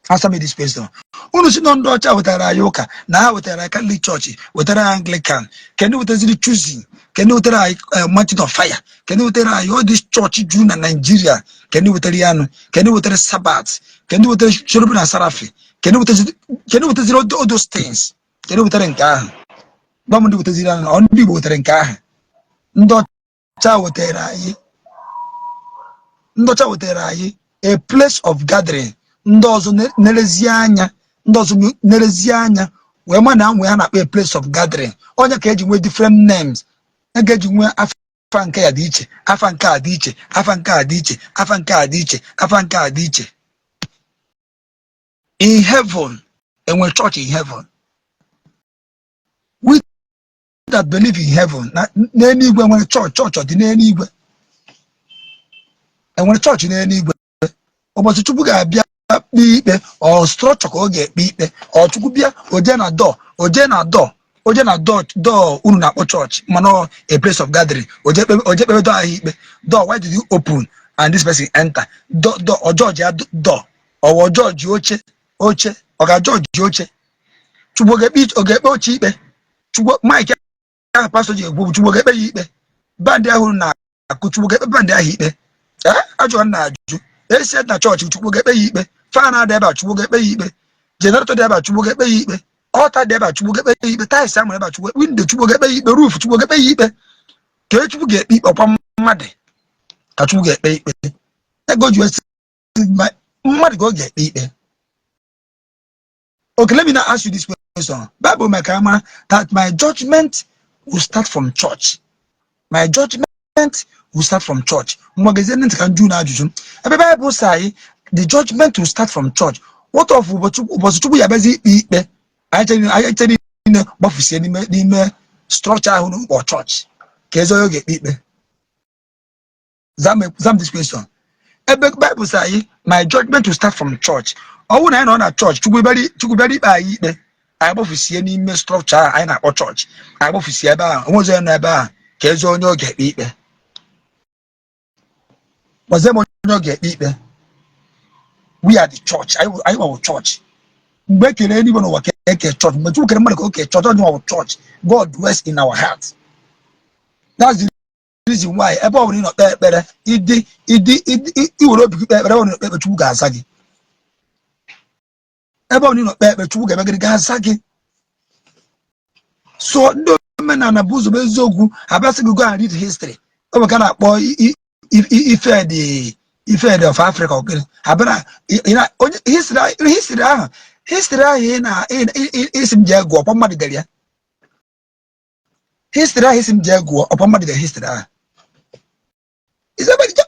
Answer me this question. Unu si na ndị ọcha wetara anyị ụka, na ha wetara Catholic Church, wetara Anglican, ka ndị wetaziri Choosing, ka ndị wetara anyị Mountain of Fire, ka ndị wetara anyị all these church ju na Nigeria, ka ndị wetara ya nụ, ka ndị wetara Sabbath, ka ndị wetara Cherubim na Seraphim, ka ndị wetaziri all those things, ka ndị wetara nke ahụ? Gwa m ndị wetaziri anyị. Ọ ndị Igbo wetara nke ahụ? Ndị ọcha wetara anyị, ndị ọcha wetara anyị a place of gathering. Ndị ọzọ nerezie anya, ndị ọzọ nerezie anya wee ma na nwe ha na-akpọ a place of gathering. Onye ka eji nwee different names, e ga-eji nwee afa nke ya dị iche, afa nke a dị iche, afa nke a dị iche, afa nke a dị iche, afa nke a dị iche. In heaven, enwe church in heaven? We that believe in heaven, na n'eluigwe nwere church? Church ọ dị n'eluigwe? Enwere chọọchị n'eluigwe? Ụbọchị Chukwu ga-abịa kpee ikpe, ọ structure ka ọ ga-ekpe ikpe? Ọ Chukwu bịa, oje na door, oje na door, oje na door, door unu na-akpọ chọọchị, mana ọ a place of gathering, oje kpebe door ahụ ikpe? "Door, why did you open and this person enter?" Door, door, ọ judge ya door, ọwọ judge oche? Oche, ọ ga-judge oche? Chukwu ọ ga-ekpe oche ikpe? Chukwu, mic ahụ pastor ji ekwu, Chukwu ga-ekpe ya ikpe? Band ahụ na-akụ, Chukwu ga-ekpe band ahụ ikpe? Ee, ajụ na-ajụ. Esi na chọọchị, Chukwu ga-ekpe ya ikpe? Fan adị ebe a, Chukwu ga-ekpe ya ikpe? Generator dị ebe a, Chukwu ga-ekpe ya ikpe? Altar dị ebe a, Chukwu ga-ekpe ya ikpe? Tiles amụrụ ebe a, Chukwu? Window, Chukwu ga-ekpe ya ikpe? Roof, Chukwu ga-ekpe ya ikpe? Ka e Chukwu ga-ekpe ikpe? Ọkwa mmadụ ka Chukwu ga-ekpe ikpe. Ego ji mmadụ ka ọ ga-ekpe ikpe. Okay, let me now ask you this question. Bible maka ama that my judgment will start from church. My judgment will start from church. Ngwa, gezie ntị ka m jụ na ajụjụ. Ebe Bible sị anyị the judgment will start from church, what of ụbọchị Chukwu ya bịazi ikpe ikpe? Anyị chere niile gbafusie n'ime structure ahụ n'ụkpọ church, ka ezi onye ọ ga-ekpe ikpe? Zam this question. Ebe Bible sị anyị my judgment will start from church, ọ bụrụ na anyị nọ na church, Chukwu bịara ikpe anyị ikpe, anyị gbafusie n'ime structure ahụ anyị na-akpọ church, anyị gbafusie ebe ahụ, onwe onye nọ ebe ahụ, ka ezi onye ọ ga-ekpe ikpe? Gwazie m onye ọ ga-ekpe ikpe. We are the church. Anyị nwawo church. Mgbe e kere eluigwe n'ụwa ka eke church. Mgbe Chukwu kere mmadụ ka o kee church. Ọ nwawo church. God dwells in our heart. That's the reason why ebe ọ bụla ị nọ kpee ekpere, ịdị iwere obi gị kpee ekpere, ebe ọ bụla ị nọ kpee ekpere, Chukwu ga-aza gị. Ebe ọ bụla ị nọ kpee ekpere, Chukwu ga-eme gịnị? Ga-aza gị. So ndị omenala bụ ụzọ bụ eziokwu abịasị gị go and read history. Ọ bụ ka a na-akpọ Ife dị of Africa. Ogene abịa onye history ahụ ị na isi m jee gụọ, ọkwa mmadụ dere ya. History ahụ isi m jee gụọ, ọkwa mmadụ dere history ahụ. Is that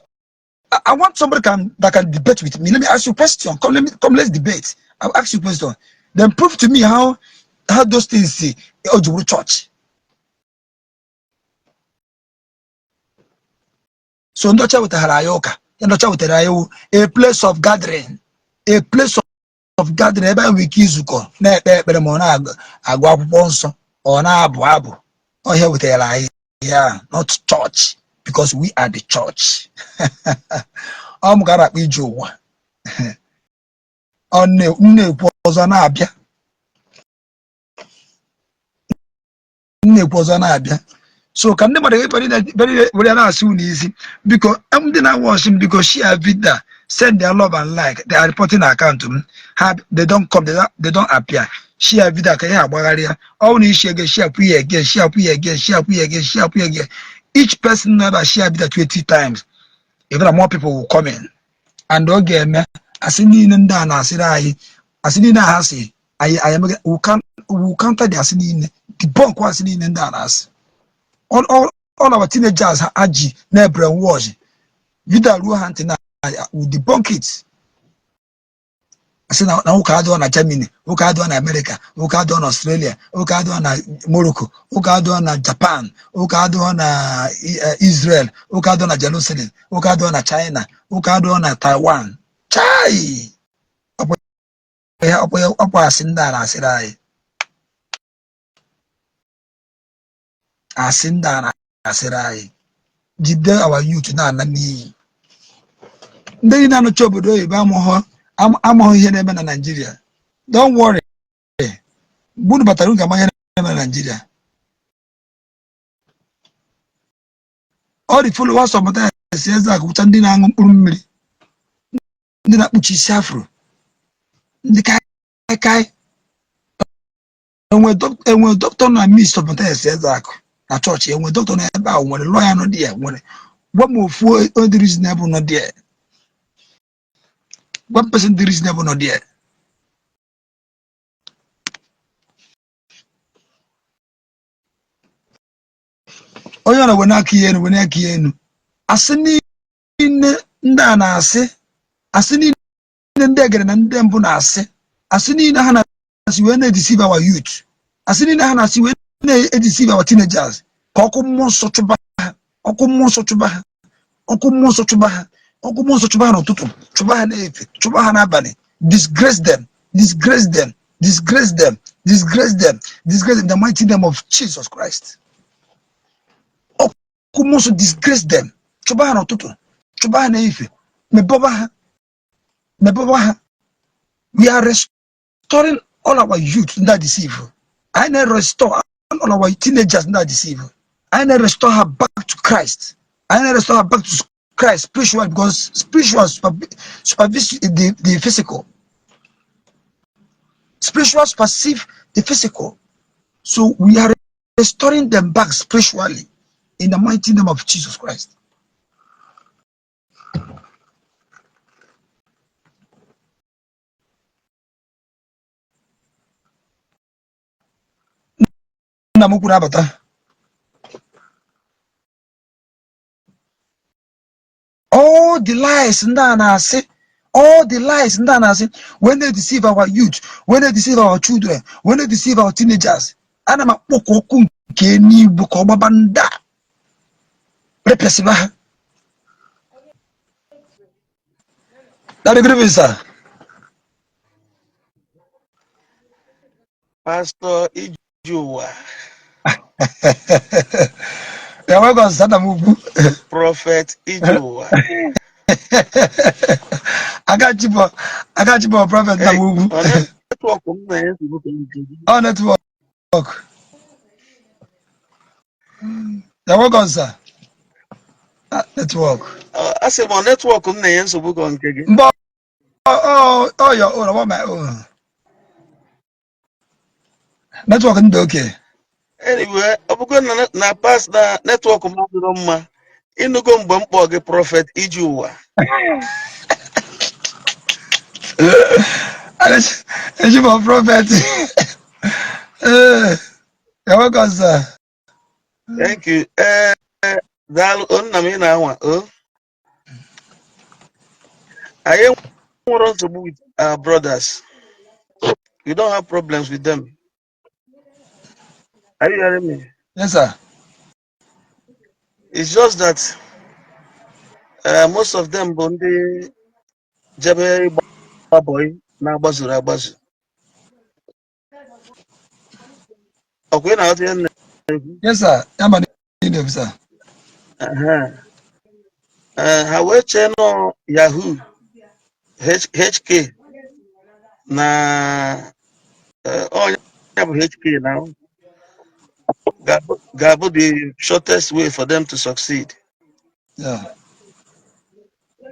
I want somebody that can debate with me. Let me ask you a question. Come, let me come. Let's debate. I'll ask you a question. Then prove to me how those things see Ojuburu church. So ndị ọcha wetara anyị ụka. Ndị ọcha wetara anyị wụ a place of gathering, a place of gathering ebe anyị nwere ike izukọ na-ekpe ekpere, ma ọ na-agụ akwụkwọ nsọ, ọ na-abụ abụ. Ọhịa wetara anyị ya, not church, because we are the church. Ọ m gara akpa ije ụwa. Ọ na-ekwu ọzọ na-abịa, na-ekwu ọzọ na-abịa. So ka ndị mmadụ were na-asị unu isi. Biko, ndị na-watch m, biko share video, send their love and like. They are reporting account m ha. They don't come, they don't appear. Share video ka ihe agbagharị ya. Ọ bụrụ na ishare again, share kwu ya again, share kwu ya again, share kwu ya again, share kwu ya again. Each person know that share video 20 times, even more people will come in and ọ ga-eme asị niile ndị a na-asịrị anyị, asị niile ha sị anyị, anyị emege we counter the asị niile, debunk asị niile ndị a na-asị. All our teenagers ha ji na brainwash, video ruo ha ntị na we debunk it. Asị na ụka adịghọ na Germany, ụka adịghọ na America, ụka adịghọ na Australia, ụka adịghọ na Morocco, ụka adịghọ na Japan, ụka adịghọ na Israel, ụka adịghọ na Jerusalem, ụka adịghọ na China, ụka adịghọ na Taiwan. Chai, ọkwa asị ndị a na-asịrị anyị, asị ndị a na-asịrị anyị jide our youth na-ana n'iyi. Ndị niile na-anọchi obodo oyibo amụghị ihe na-eme na Naịjirịa. Don't worry, mgbe unu batara, unu ga-ama ihe na-eme na Naịjirịa. All the followers of Mathias Ezeaku bụcha ndị na-aṅụ mkpụrụ mmiri, ndị na-akpụchi isi afro, ndị kaikai. Enwe dọkịta na midst of Mathias Ezeaku na chọọchị, enwe dọkịta na ebe ahụ, nwere lawyer nọ there, nwere, gwa m ofu onye dị reasonable nọ there. Gwa m person dị reasonable nọ there. Onye ọra wee n'aka ihe enu, wee n'aka ihe enu. Asị niile ndị a na-asị, asị niile ndị egere na ndị mbụ na-asị, asị niile ha na-asị wee na-edeceive our youth, asị niile ha na-asị wee na-edeceive our teenagers, ka ọkụ mmụọ nsọ chụba ha, ọkụ mmụọ nsọ chụba ha, ọkụ mmụọ nsọ chụba ha, ọkụ mmụọ nsọ chụba ha n'ụtụtụ, chụba ha n'efe, chụba ha n'abalị. Disgrace them, disgrace them, disgrace them, disgrace them, disgrace them in the mighty name of Jesus Christ. Ọkụ mmụọ nsọ, disgrace them. Chụba ha n'ụtụtụ, chụba ha n'efe, mebọba ha, mebọba ha. We are restoring all our youth ndị a deceive. Anyị na-restore all our teenagers ndị a deceive. Anyị na-restore her back to Christ. Anyị na-restore her back to Christ spiritual, because spiritual supervise the physical. Spiritual supersede the physical. So we are restoring them back spiritually in the mighty name of Jesus Christ. Nna m kwuru abata. All the lies ndị a na-asị, all the lies ndị a na-asị when they deceive our youth, when they deceive our children, when they deceive our teenagers, ana m akpọkọ ọkụ nke eluigwe ka ọ gbaba ndị a, repịasịba ha. Daddy, good evening, sir. Pastor Ijuwa. You're welcome, sir. Nna m ukwu. Prophet Ijuwa. Agachibọ, Agachibọ, Prophet nna m Hey, ukwu. ọ network m na-enye nsogbu ka nke gị? Ọ network. You're welcome, sir. Ah, network. Asị m, ọ network m na-enye nsogbu ka nke gị? Mgbe ọ your own, ọ my own. Network ndị okay. Anyway, ọ bụgo na pas na network m adịrọ mma, ịnụgo mgbe m kpọọ gị Prophet Ijuwa? Ejibọ Prophet. Eh, you're welcome, sir. Thank you. Ee, daalụ o, nna m, ị na-anwa o. Anyị nwere nsogbu with our brothers. We don't have problems with them. Are you hearing me? Yes, sir. It's just that most of them bụ ndị jebe ịgba bọyị na-agbazuru agbazu. Ọkwa ị na-aghọta ihe m na-ekwu? Yes, sir. Ya ma niile, sir. Aha. Ha wee chee nọ Yahoo HK na onye bụ HK na ga-abụ the shortest way for them to succeed.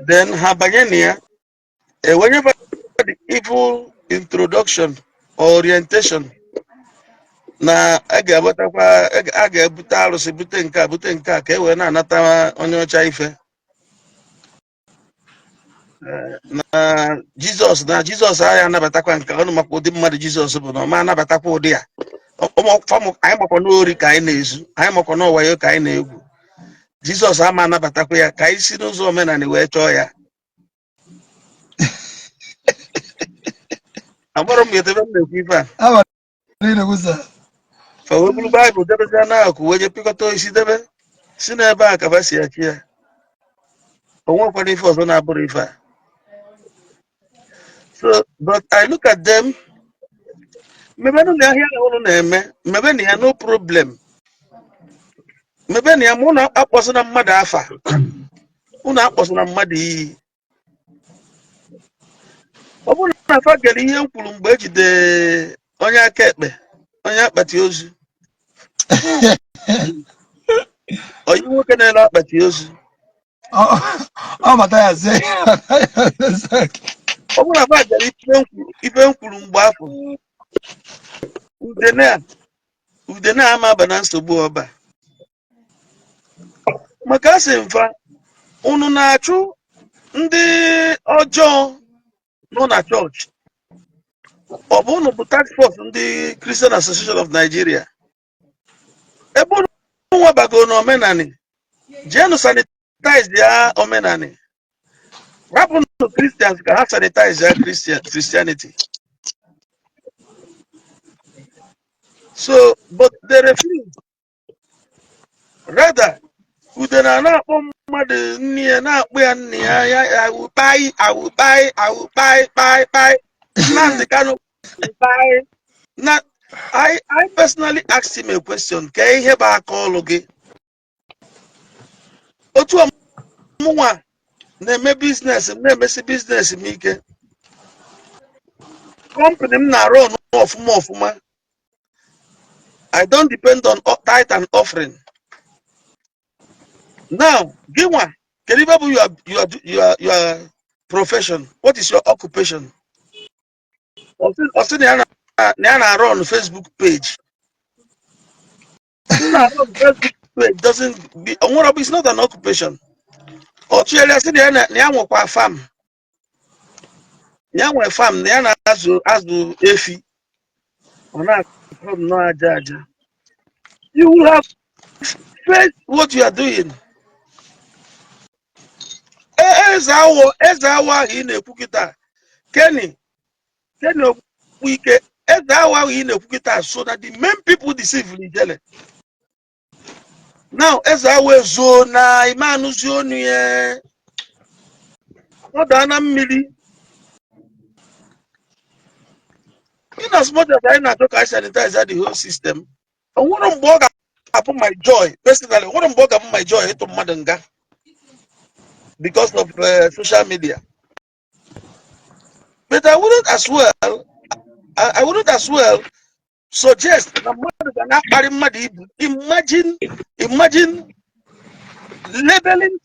Then ha banye na ya, enwenye the evil introduction or orientation na a ga-agbatakwa, a ga-ebute arụsị, bute nke a, bute nke a, ka e wee na-anata onye ọcha ife. Na Jizọs, na Jizọs agha anabatakwa nke ọnụ, maka ụdị mmadụ Jizọs bụ na ọ ma anabatakwa ụdị a. Anyị makwa n'ori ka anyị na-ezu, anyị makwa n'ọwayo ka anyị na-egwu. Jizọs ama anabatakwa ya, ka anyị si n'ụzọ omenala wee chọọ ya. Agbọrọ m ebe m na-ekwu ife a. Ama niile bụ, sir. Fa wee buru Baịbụl debezia n'akụkụ, wee jee pịkọta isi debe si n'ebe a ka fa si achị ya. O nwekwana ife ọzọ na-abụrụ ife a. So, but I look at them, mebenụ na ahịa ahụ unu na-eme, mebenụ ya, no problem, mebenụ ya. Ma unu akpọsịna mmadụ afa, unu akpọsịna mmadụ iyi. Ọ bụrụ na afa gere ihe m kwuru mgbe ejide onye aka ekpe, onye akpati ozu, onye nwoke na-ele akpati ozu. Ọ bata ya sị. Ọ bụrụ na afa gere ife m kwuru mgbe afọ Udene a, udene a ama aba na nsogbu ọba, maka asị mfa unu na-achụ ndị ọjọọ nọ na chọọchị. Ọ bụ unu bụ task force ndị Christian Association of Nigeria? Ebe unu nwabago n'omenani, jeenụ sanitize ya omenani, rapụnụ Christians ka ha sanitize ya Christianity. So, but they refuse. Rather, udene a na-akpọ mmadụ nne ya, na-akpọ ya nne ya, ya awụkpai awụkpai awụkpai kpai kpai. Nnamdi Kanu kpai na I personally asked him a question: ka ihe bụ aka ọlụ gị? Otu mụnwa na-eme business m, na-emesi business m ike, company m na-arụ ọnụ ọfụma ọfụma. I don't depend on tithe and offering. Now, gị nwa, kedu ibe bụ your profession? What is your occupation? Ọ sị na ya na-arụ on Facebook page. Na-arụ on Facebook page doesn't be onwere, it's not an occupation. Ọ tụgharịa sị na ya nwekwa farm, na ya nwere farm, na ya na-azụ azụ efi. Ọ na-akọ nnọọ aja aja. You will have faced what you are doing. Eze awọ, eze awọ ahụ ị na-ekwu kịta, Kenny, Kenny Ogbuike, eze awọ ahụ ị na-ekwu kịta, so that the main people deceive Ijele now, eze awọ ezuo na ime anụzi onu ya, ọ daa na mmiri. In as much as anyị na-achọ ka anyị sanitize the whole system, o nwere mgbe ọ ga-abụ my joy personally, o nwere mgbe ọ ga-abụ my joy ịtụ mmadụ nga because of social media. But I wouldn't as well suggest na mmadụ ga na-akparị mmadụ ibu. Imagine labeling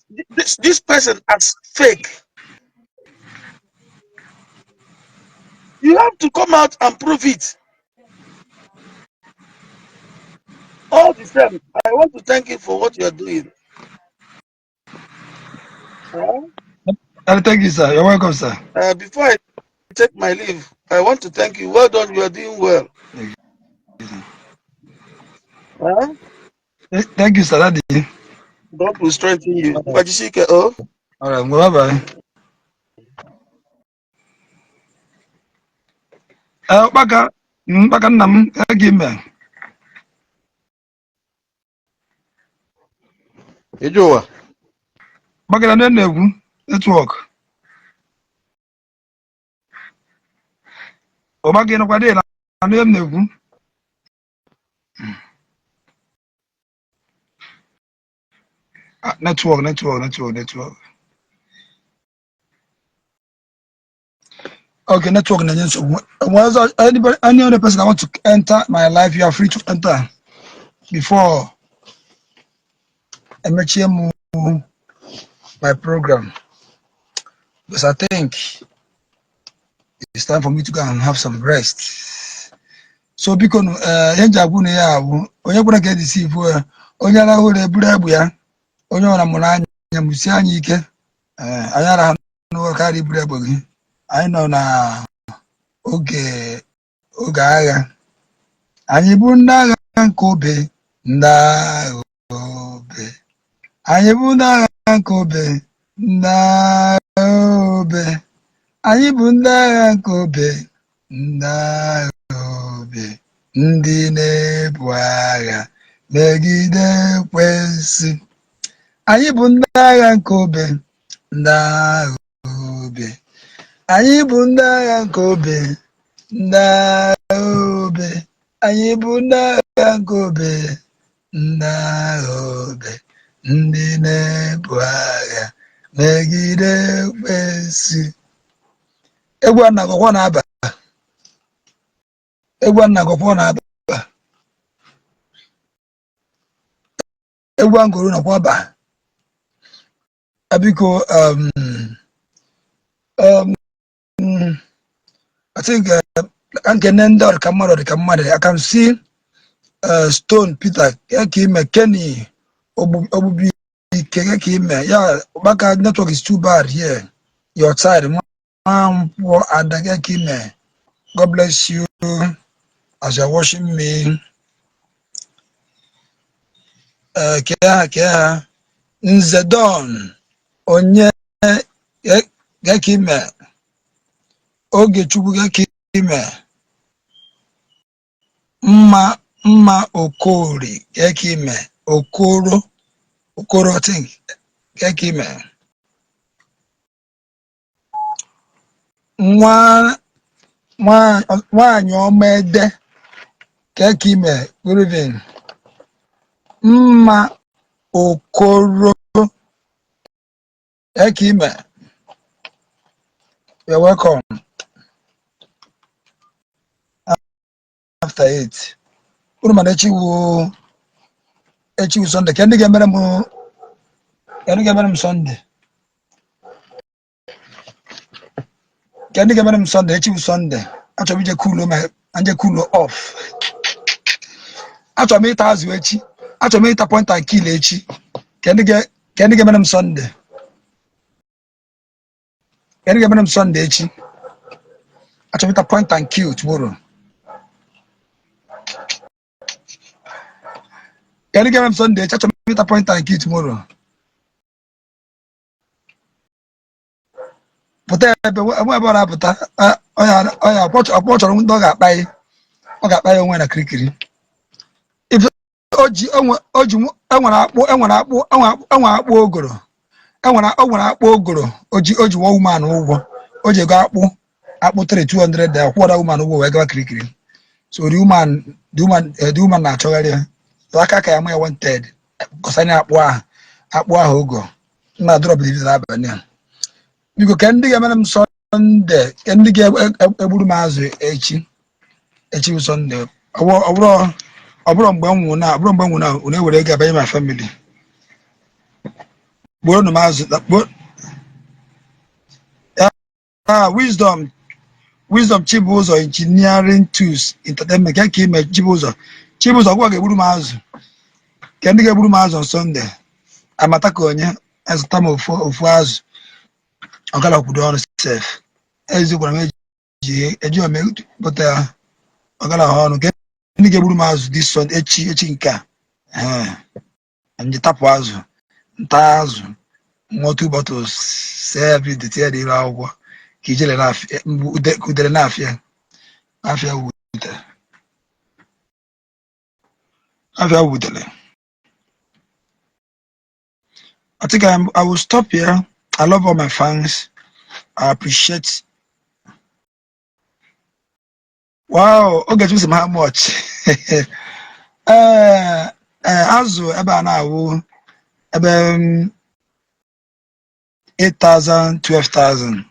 this person as fake. You have to come out and prove it. All the same, I want to thank you for what you are doing. Huh? Thank you, sir. You're welcome, sir. Before I take my leave, I want to thank you. Well done. You are doing well. Thank you, sir. Huh? Thank you, sir. Daddy. God will strengthen you. Gbajisike, oh. All right. Well, bye-bye. Mkpaka, mkpaka nna m, gị ime. Ije ụwa. Mkpaka na ndị na-ekwu network. Ụba gị nọkwa dị na ndị m na-ekwu. Ah, network, network, network, network. Okay, network na-enye nsogbu. Well, anybody, any other person that want to enter my life, you are free to enter before emechie m my program, because I think it's time for me to go and have some rest. So biko nụ, ihe m ji agwa unu ya bụ onye kwere ka edisi ibu ya, onye arahụ ụra eburu egbe ya, onye ọra mụrụ anya mụsie anya ike. Anyị arahụ n'ụra karịa iburu egbe gị. Anyị nọ na oge agha. Anyị bụ ndị agha nke obe, ndị agha obe. Anyị bụ ndị agha nke obe, ndị agha obe. Anyị bụ ndị agha nke obe, ndị agha obe, ndị na-ebu agha megide ekwensu. Anyị bụ ndị agha nke obe, ndị agha obe. Anyị bụ ndị agha nke obe, ndị agha obe. Anyị bụ ndị agha nke obe, ndị agha obe, ndị na-ebu agha megide ekwensu. Egwu a na-agụkwa na-aba. Egwu a na-agụkwa na-aba. Egwu a ngoro nakwa aba. Biko, I think Ka nkene ndị ọdịka mmadụ, ọdịka mmadụ. I can see Stone Peter, ka ime Kenny Ogbubike, ka ime ya Ụkpaka. Network is too bad here, your side. Nwankwọ Ada, ka ime. God bless you as you are watching me. Kee ha, kee ha. Nze Don onye, ka ime. Ogechukwu, ka ime. Mma mma Okori, ka ime. Okoro, Okoro, I think, ka ime. Nwa nwaanyị ọma ede, ka ime. Good evening. Mma Okoro, ka ime. You're welcome. After 8 unu mana echi wụ, echi wụ Sunday. Ka ndị ga-emere m, ka ndị ga-emere m Sunday, ka ndị ga-emere m Sunday. Echi wụ Sunday. Achọrọ m ije cool, ma nje cool off. Achọrọ m ịta azụ echi. Achọrọ m ịta point and kill echi. Ka ndị ga-emere m Sunday, ka ndị ga-emere m Sunday echi. Achọrọ m ịta point and kill tomorrow. Ka ndị ga-emere m Sunday echi. Achọrọ m ịta point and kill tomorrow. Pụta ebe enwe ebe ọ na-apụta. Ọya ọkpọ chọrọ ndị ọ ga-akpa ya, ọ ga-akpa ya onwe na kirikiri. O ji o ji enwere akpụ, enwere akpụ, enwere akpụ ogoro, enwere, o nwere akpụ ogoro. O ji one woman ụgwọ. O ji ego akpụ, akpụ 3 200 da kwụọra woman ụgwọ wee gawa kirikiri. So the woman na-achọgharị ya. So aka ka ya ma ya wanted kọsanye akpụ ahụ, akpụ ahụ ogo nna drop the video n'abalị a. Biko, ka ndị ga-emere m Sunday, ka ndị ga-egburu m azụ echi. Echi bụ Sunday. Ọ bụrụ mgbe m nwụ na, ọ bụrụ mgbe m nwụ na unu ewere ego abanye my family. Gbuoro m azụ. Ah, Wisdom, Wisdom Chibụzọ, Engineering Tools Entertainment, ka ka ime. Chibụzọ, Chibụzọ gwa ga-egburu m azụ. Ka ndị ga-egburu m azụ on Sunday. Amata ka onye azụta m ofu ofu azụ ọgala kwudo ọnụ sef. Ezikwara m eji eji ome pụta ya ọgala ha ọnụ. Ka ndị ga-egburu m azụ this Sunday, echi, echi nke a. Ee, nje tapụ azụ, nta azụ, ṅụọ two bottles, see every day, tinye n'iru akwụkwọ ka ijele na-afịa mbụ ka udere na-afịa afịa wutere, afịa wutere. I think I will stop here. I love all my fans. I appreciate. Wow, oge choose how much? Ee, ee, azụ ebe a na-awụ ebe 8,000, 12,000,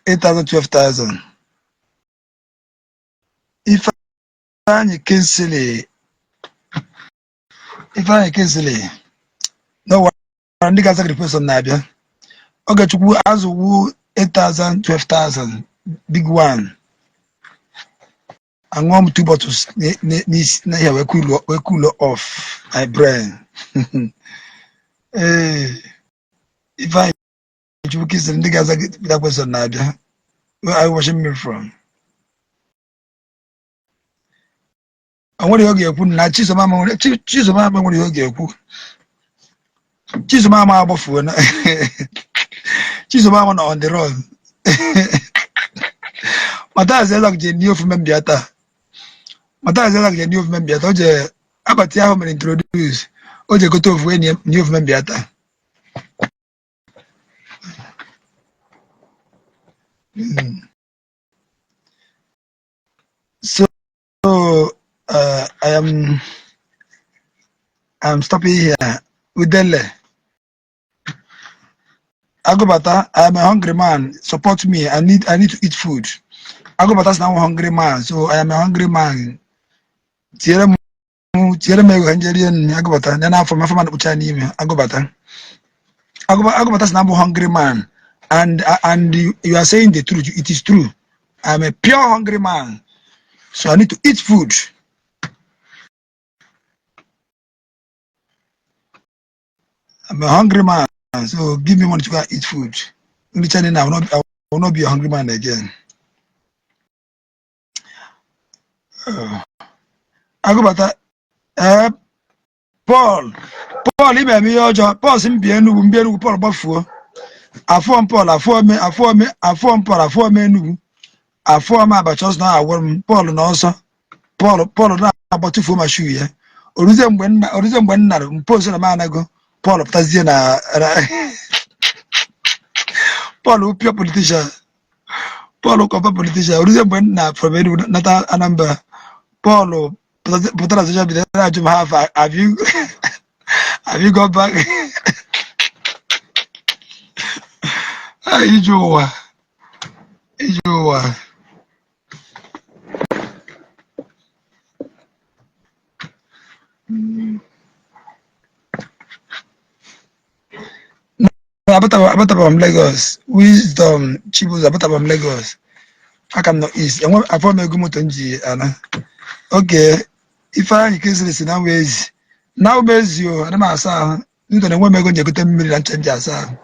8,000, 12,000. Ifeanyi Kingsley, Ifeanyi Kingsley, no wonder ndị ga-aza gị question na-abịa. Ogechukwu, azụ wu 8,000, 12,000, big one. Aṅụọ m two bottles n'isi na ihe wee cool off my brain. Ee, Ifeanyi Chukwu Kingsley, ndị ga-aza gị that question na-abịa. Where are you watching me from? O nwere ihe ọ ga-ekwu na Chisom ama nwere Chisom ama nwere ihe ọ ga-ekwu. Chisom ama agbafuo na Chisom ama nọ on the run. Mathias Ezeaku je nie ofu mbịa taa. Mathias Ezeaku je nie ofu mbịa taa. O je akpati ahụ mere introduce. O je gote ofu enyi nie ofu mbịa taa. So I'm stopping here. Udele Agụbata, I am a hungry man. Support me. I need to eat food. Agụbata sị na I'm a hungry man, so I am a hungry man. Tinyere m ego ka m jee rie nri. Agụbata ya n'afọ m, afọ m na-akpụcha n'ime. Agụbata, Agụbata sị na I'm a hungry man. And you are saying the truth. It is true. I'm a pure hungry man, so I need to eat food. I'm a hungry man, so give me money to go and eat food. Literally, I will not be a hungry man again. Agụbata ee, Paul, Paul, ime eme ihe ọjọọ. Paul sị m bịa Enugwu, m bịa Enugwu, Paul gbafuo. Afụọ m Paul, afụọ m, afụọ m, afụọ m Paul, afụọ m Enugwu, afụọ m abacha ọsọ na-agwụrụ m Paul na ọsọ. Paul, Paul na-agba tufuo ma shoe ya. Oruzie mgbe nna, oruzie mgbe m nara mpozu na m anago, Paul pụtazie na Paul wụ pure politician. Paul kọpa politician. Oruzie mgbe m na from Enugu nata Anambra, Paul pụtara na social media na-ajụ m ha afa, have you gone back? Ah, ije ụwa, ije ụwa. Abataba m Lagos. Wisdom Chibuzo, abataba m Lagos, aka m nọ East. Enwe afọ m ego moto m ji ana. Oke Ifeanyị Kesịrị si na wee ezi na ụmụ ezi o, ana m asa ahụ ndụ na enwe m ego m ji egote mmiri na ncha m ji asa ahụ.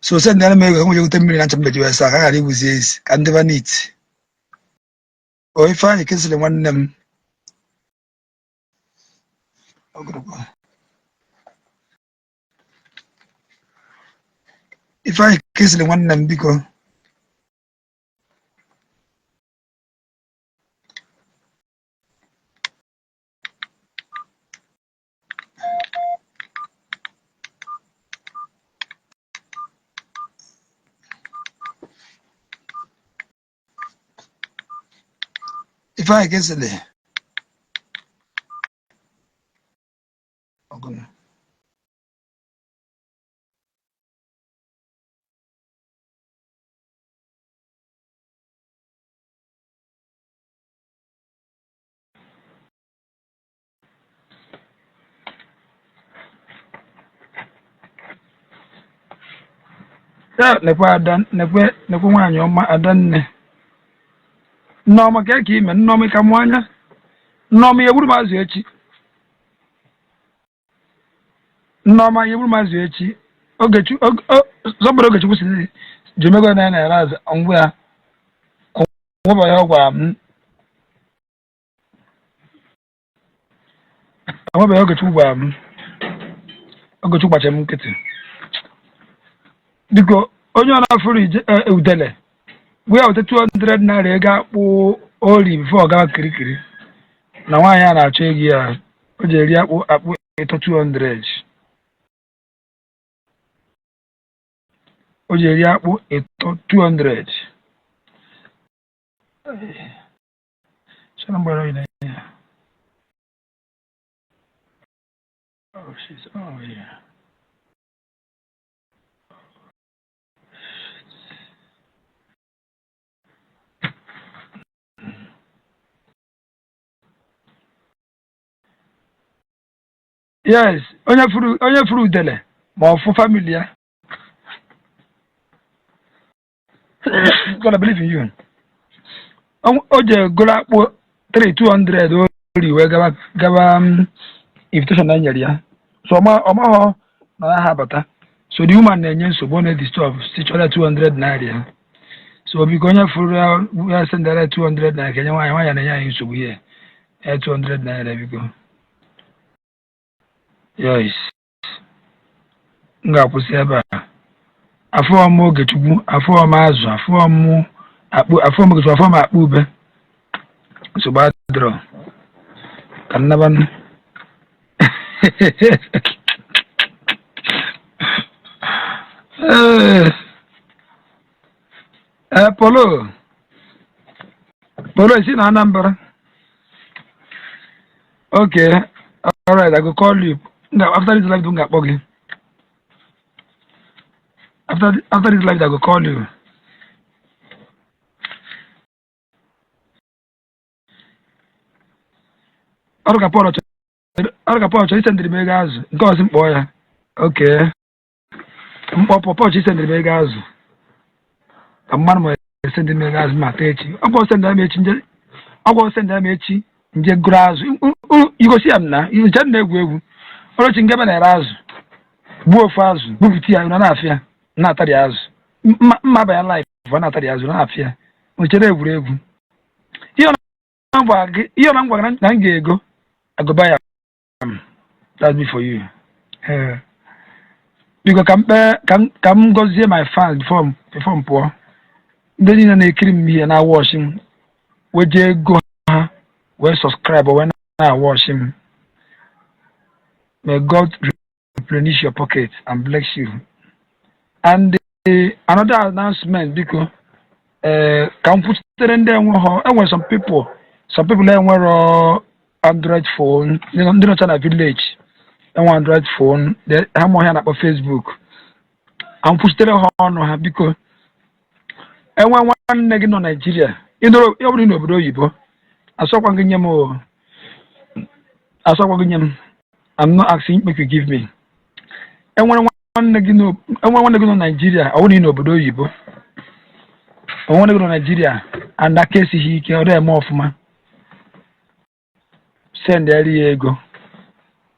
So send m ego ka m ji egote mmiri na ncha m ji wee saa ka a ghara igbuzi ezi ka ndị vanit o. Ifeanyị Kesịrị, nwanne m. Ọgụrụgwa. Ifeanyị Kesịrị, nwanne m, biko. Ifeanyị Kesịrị. Ọgụnụ. Ya nekwe ada, nekwe, nekwe nwaanyị ọma, adanne Nneọma ka ime. Nneọma, ka mụ anya. Nneọma, ya egburu m azụ echi. Nneọma, ya egburu m azụ echi. Ogechu zọbara Ogechukwu si jemego na ya na-ere azụ ngwa ya nweba ya. Ọ gwara m enwebeghị. Ogechukwu gwara m, Ogechukwu gbachara m nkịtị. Biko, onye ọ na-afụrụ udele gwa ya weta 200 naira ego akpụ ori before ọ gawa kirikiri na nwaanyị a na-achọ ego ya o ji eri akpụ, akpụ ịtọ 200, o ji eri akpụ ịtọ 200. Sọ mgbere oyi na ya. Oh, she's, oh yeah. Yes, onye furu udele ma ọ fụ family ya. God, I believe in you. O je goro akpụ 3200 o ri wee gaba invitation na nyere ya. So ọmaghọ na ya ha abata. So the woman na-enye nsogbu, ọ na-edisturb, si chọrọ 200 naira ya. So biko, onye furu ya, ya sendara 200 naira ka enye nwaanyị. Nwaanyị na-enye anyị nsogbu ihe ya 200 naira, biko. Yes, m ga-akwụsị ebe a. Afụọ m Ogechukwu, afụọ m azụ, afụọ m akpụ, afụọ m Ogechukwu, afụọ m akpụ ube. Nsogbu adịrọ, ka nnabanụ. Ee, ee, Polo, Polo si na Anambra. Okay, all right, I go call you. After this live, m ga-akpọ gị. After this live, I go call you. Ọrụ ka Paul chọrọ, ọrụ ka Paul chọrọ isendịrị m ego azụ nke ọzọ, m kpọọ ya. Okay. Mkpọpọ pọchị sendịrị m ego azụ ka mmadụ ma esendị m ego azụ ma taa echi. Ọgwụ sendịrị m echi nje, ọgwụ sendịrị m echi nje gụrụ azụ. Igosi ya m na nje m na-egwu egwu ọrụchi ngebe na-ere azụ, gbuo ofu azụ, bupụta ya na na-afịa na-atari azụ mma abanye live, ọ na-atari azụ na-afịa ochere egwuregwu. Ihe ọ na m gwara na m ga-ego agụba ya. That's me for you. Ee, biko, ka m kpee, ka m gọzie my fans before m pụọ. Ndị niile na-ekiri m ihe, na-awatchị m, wee jee ego ha wee subscribe, wee na-awatchị m, may God replenish your pocket and bless you. And another announcement, biko, ee, ka m kwuchitere ndị enweghọ. Enwere some people enwero Android phone, ndị nọcha na village enwe Android phone, ha ma ọhịa na-akpọ Facebook. Ka m kwuchitere ha ọnụ ha, biko. Enwe nwanne gị nọ Naijiria, ọ bụrụ n'obodo oyibo, asọkwa gị nye m o, asọkwa gị nye m. I'm not asking make you give me. Enwere nwanne gị nọ Naijiria, ọ bụrụ na ị n'obodo oyibo, nwanne gị nọ Naijiria and aka esighị ike, ọ na-eme ọfụma, sendịarị ya ego.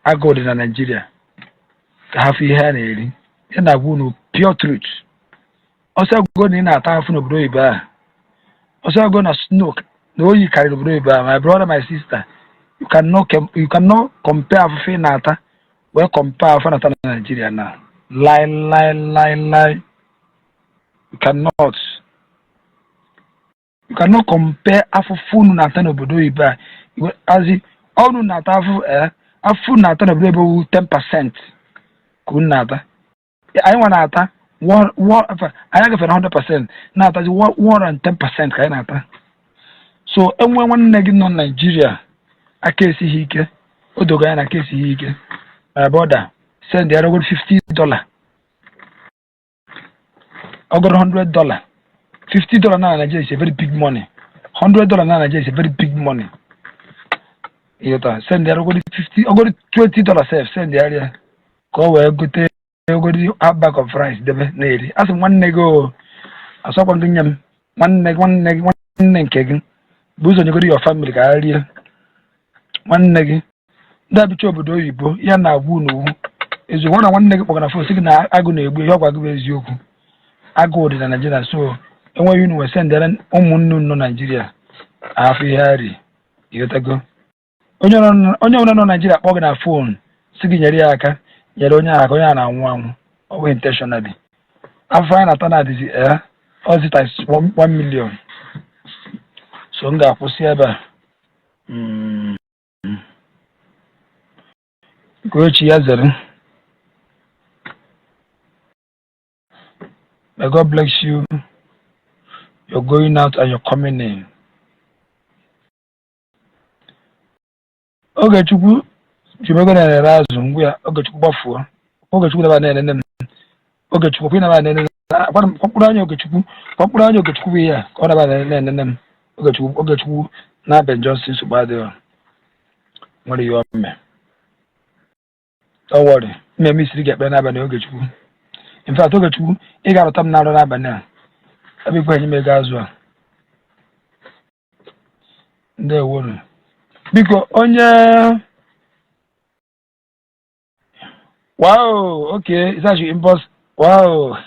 Agụụ dị na Naijiria, ka ha fụ ihe a na-eri. Ya na-agwa unu pure truth. Ọsọ agụgo na ị na-ata afụ n'obodo oyibo a, ọsọ agụgo na snow na oyi karịrị obodo oyibo a, my brother, my sister, you cannot compare afụfụ ị na-ata wee compare afụ na-ata na Naijiria na lie lie lie lie. You cannot compare afụfụ unu na-ata n'obodo oyibo a. Azi ọnụ na-ata afụfụ, ee, afụfụ na-ata n'obodo oyibo wu 10% ka unu na-ata. Anyị nwa na-ata anyị agafere 100%, na-atazi 110% ka anyị na-ata. So enwe nwanne gị nọ Naijiria aka esighị ike, o dogo anya na aka esighị ike, my brother, send ya $50, ọgọrọ $100. $50 na Nigeria is a very big money. $100 na Nigeria is a very big money. Ịghọta? Send ya 50, ọgọrọ $20 sef, send ya ya ka o wee gote ogodi half bag of rice debe na-eri. Asị m nwanne gị o, asọkwa gị nye m. Nwanne gị, nwanne gị, nwanne nke gị bụ ụzọ nyegoro your family ka ha rie. Nwanne gị ndị abicha obodo oyibo ya na-agwa unu wu eziokwu na nwanne gị kpọgara phone sị gị na agụ na-egbu ihe, ọgwa gị bụ eziokwu. Agụụ dị na Naijiria, so enweghị unu wee sendere ụmụnne unu nọ Naijiria afọ ihe ha ri. Ịghọtago? Onye ọbụla nọ Naijiria kpọ gị na phone si gị nyere ya aka, nyere onye ahụ aka. Onye a na-anwụ anwụ, ọ bụ intentionally. Afọ anyị na-ata na adịzi, ee, ọzi times 1 million. So m ga-akwụsị ebe a. Ka echi ya zere. May God bless you, you're going out and you're coming in. Ogechukwu Chimego na-ere azụ ngwa ya. Ogechukwu gbafuo. Ogechukwu naba na-enene m. Ogechukwu kwị naba na-enene mkpụrụ anya. Ogechukwu kwa mkpụrụ anya. Ogechukwu bụ ihe a ka ọ naba na-enene m. Ogechukwu, Ogechukwu na Ben Johnson, nsogbu adịghị, nwere ihe ome. Don't worry, mmemme isiri ga-ekpe n'abalị. Ogechukwu, in fact, Ogechukwu, ị ga-arụta m n'arụ n'abalị a ebe ikwe enye m ego azụ a. Ndewonu. Biko, onye, wow, okay, it's actually inbox. Wow,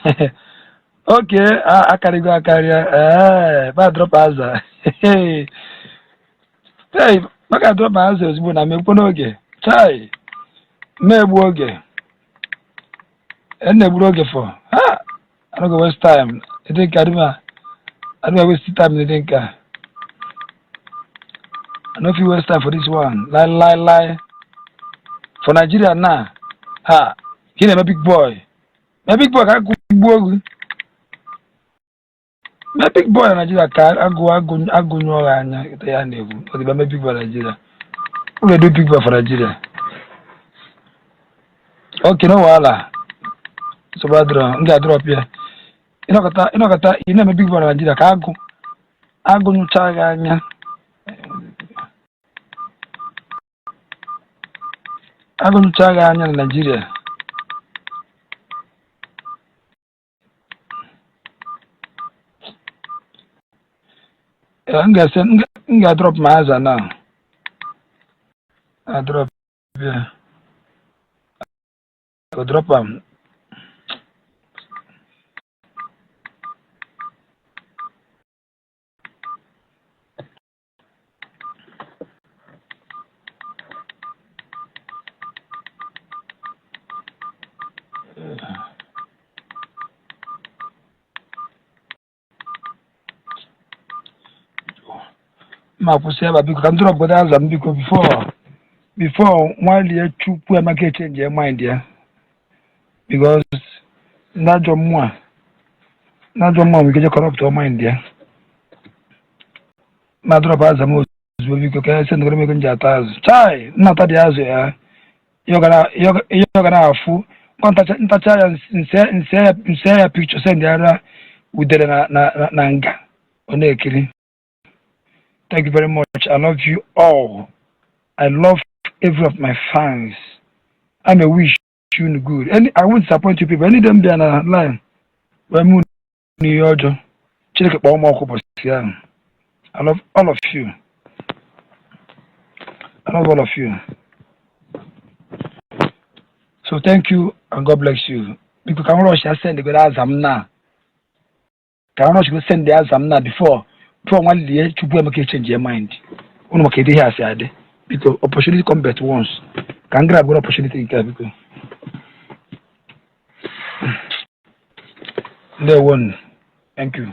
okay, akarịgo akarịa. Ee, ba drop azụ. Hey, maka drop azụ ozugbo na mekwu n'oge. Chai, mmegbu oge na-egburu oge for ha. I no go waste time. I think I don't waste time. I think I no fit waste time for this one. Lie lie lie. For Nigeria now, ha, ka ị na-eme big boy. Mee big boy ka agụ gbuo gị. Mee big boy na Nigeria ka agụ agụ agụnyụọ gị anya. Ịta ya na-ekwu. Ọ dịba mee big boy na Nigeria. Who dey do big boy for Nigeria? Okay, no wahala. Nsogbu adịrọ, m ga-adrop ya. Ịnọkọta ị na-eme big boy na Nigeria ka agụ agụ nyụchaa gị anya. Agụ nyụchaa gị anya na Nigeria. M ga-ese m ga-adrop ma aza na adrop ya. I go drop am. Ma kwụsị ebe a, biko, ka m drop godo aza m, biko, before nwalie Chukwu Emeka echange mind ya, because ndị ajọ mmụọ a, ndị ajọ mmụọ nwere ike je corrupt mind ya. Ma drop aza m ozugbo, biko, ka ya sendgoro m ego m ji ata azụ. Chai, nnata dị azụ ya, ihe ọ ga na-afụ nkwa ntacha ya, nse ya picture, send ara udere na nga ọ na-ekiri. Thank you very much. I love you all. I love every of my fans. I'm a wish you good. Any, I won't disappoint you people. Any dem bịa na line wee mụ n'ihe ọjọọ, Chineke kpọọ m ọkụ ụbọchị ahụ. I love all of you. I love all of you. So thank you and God bless you. Biko, ka m rush ya send goro aza m na ka m rush go send aza m na before nwalie Chukwu Emeka change your mind. Unu maka ịdị ihe asị adị. Biko, opportunity come but once. Ka m grab goro opportunity nke a, biko. Ndewo. Thank you.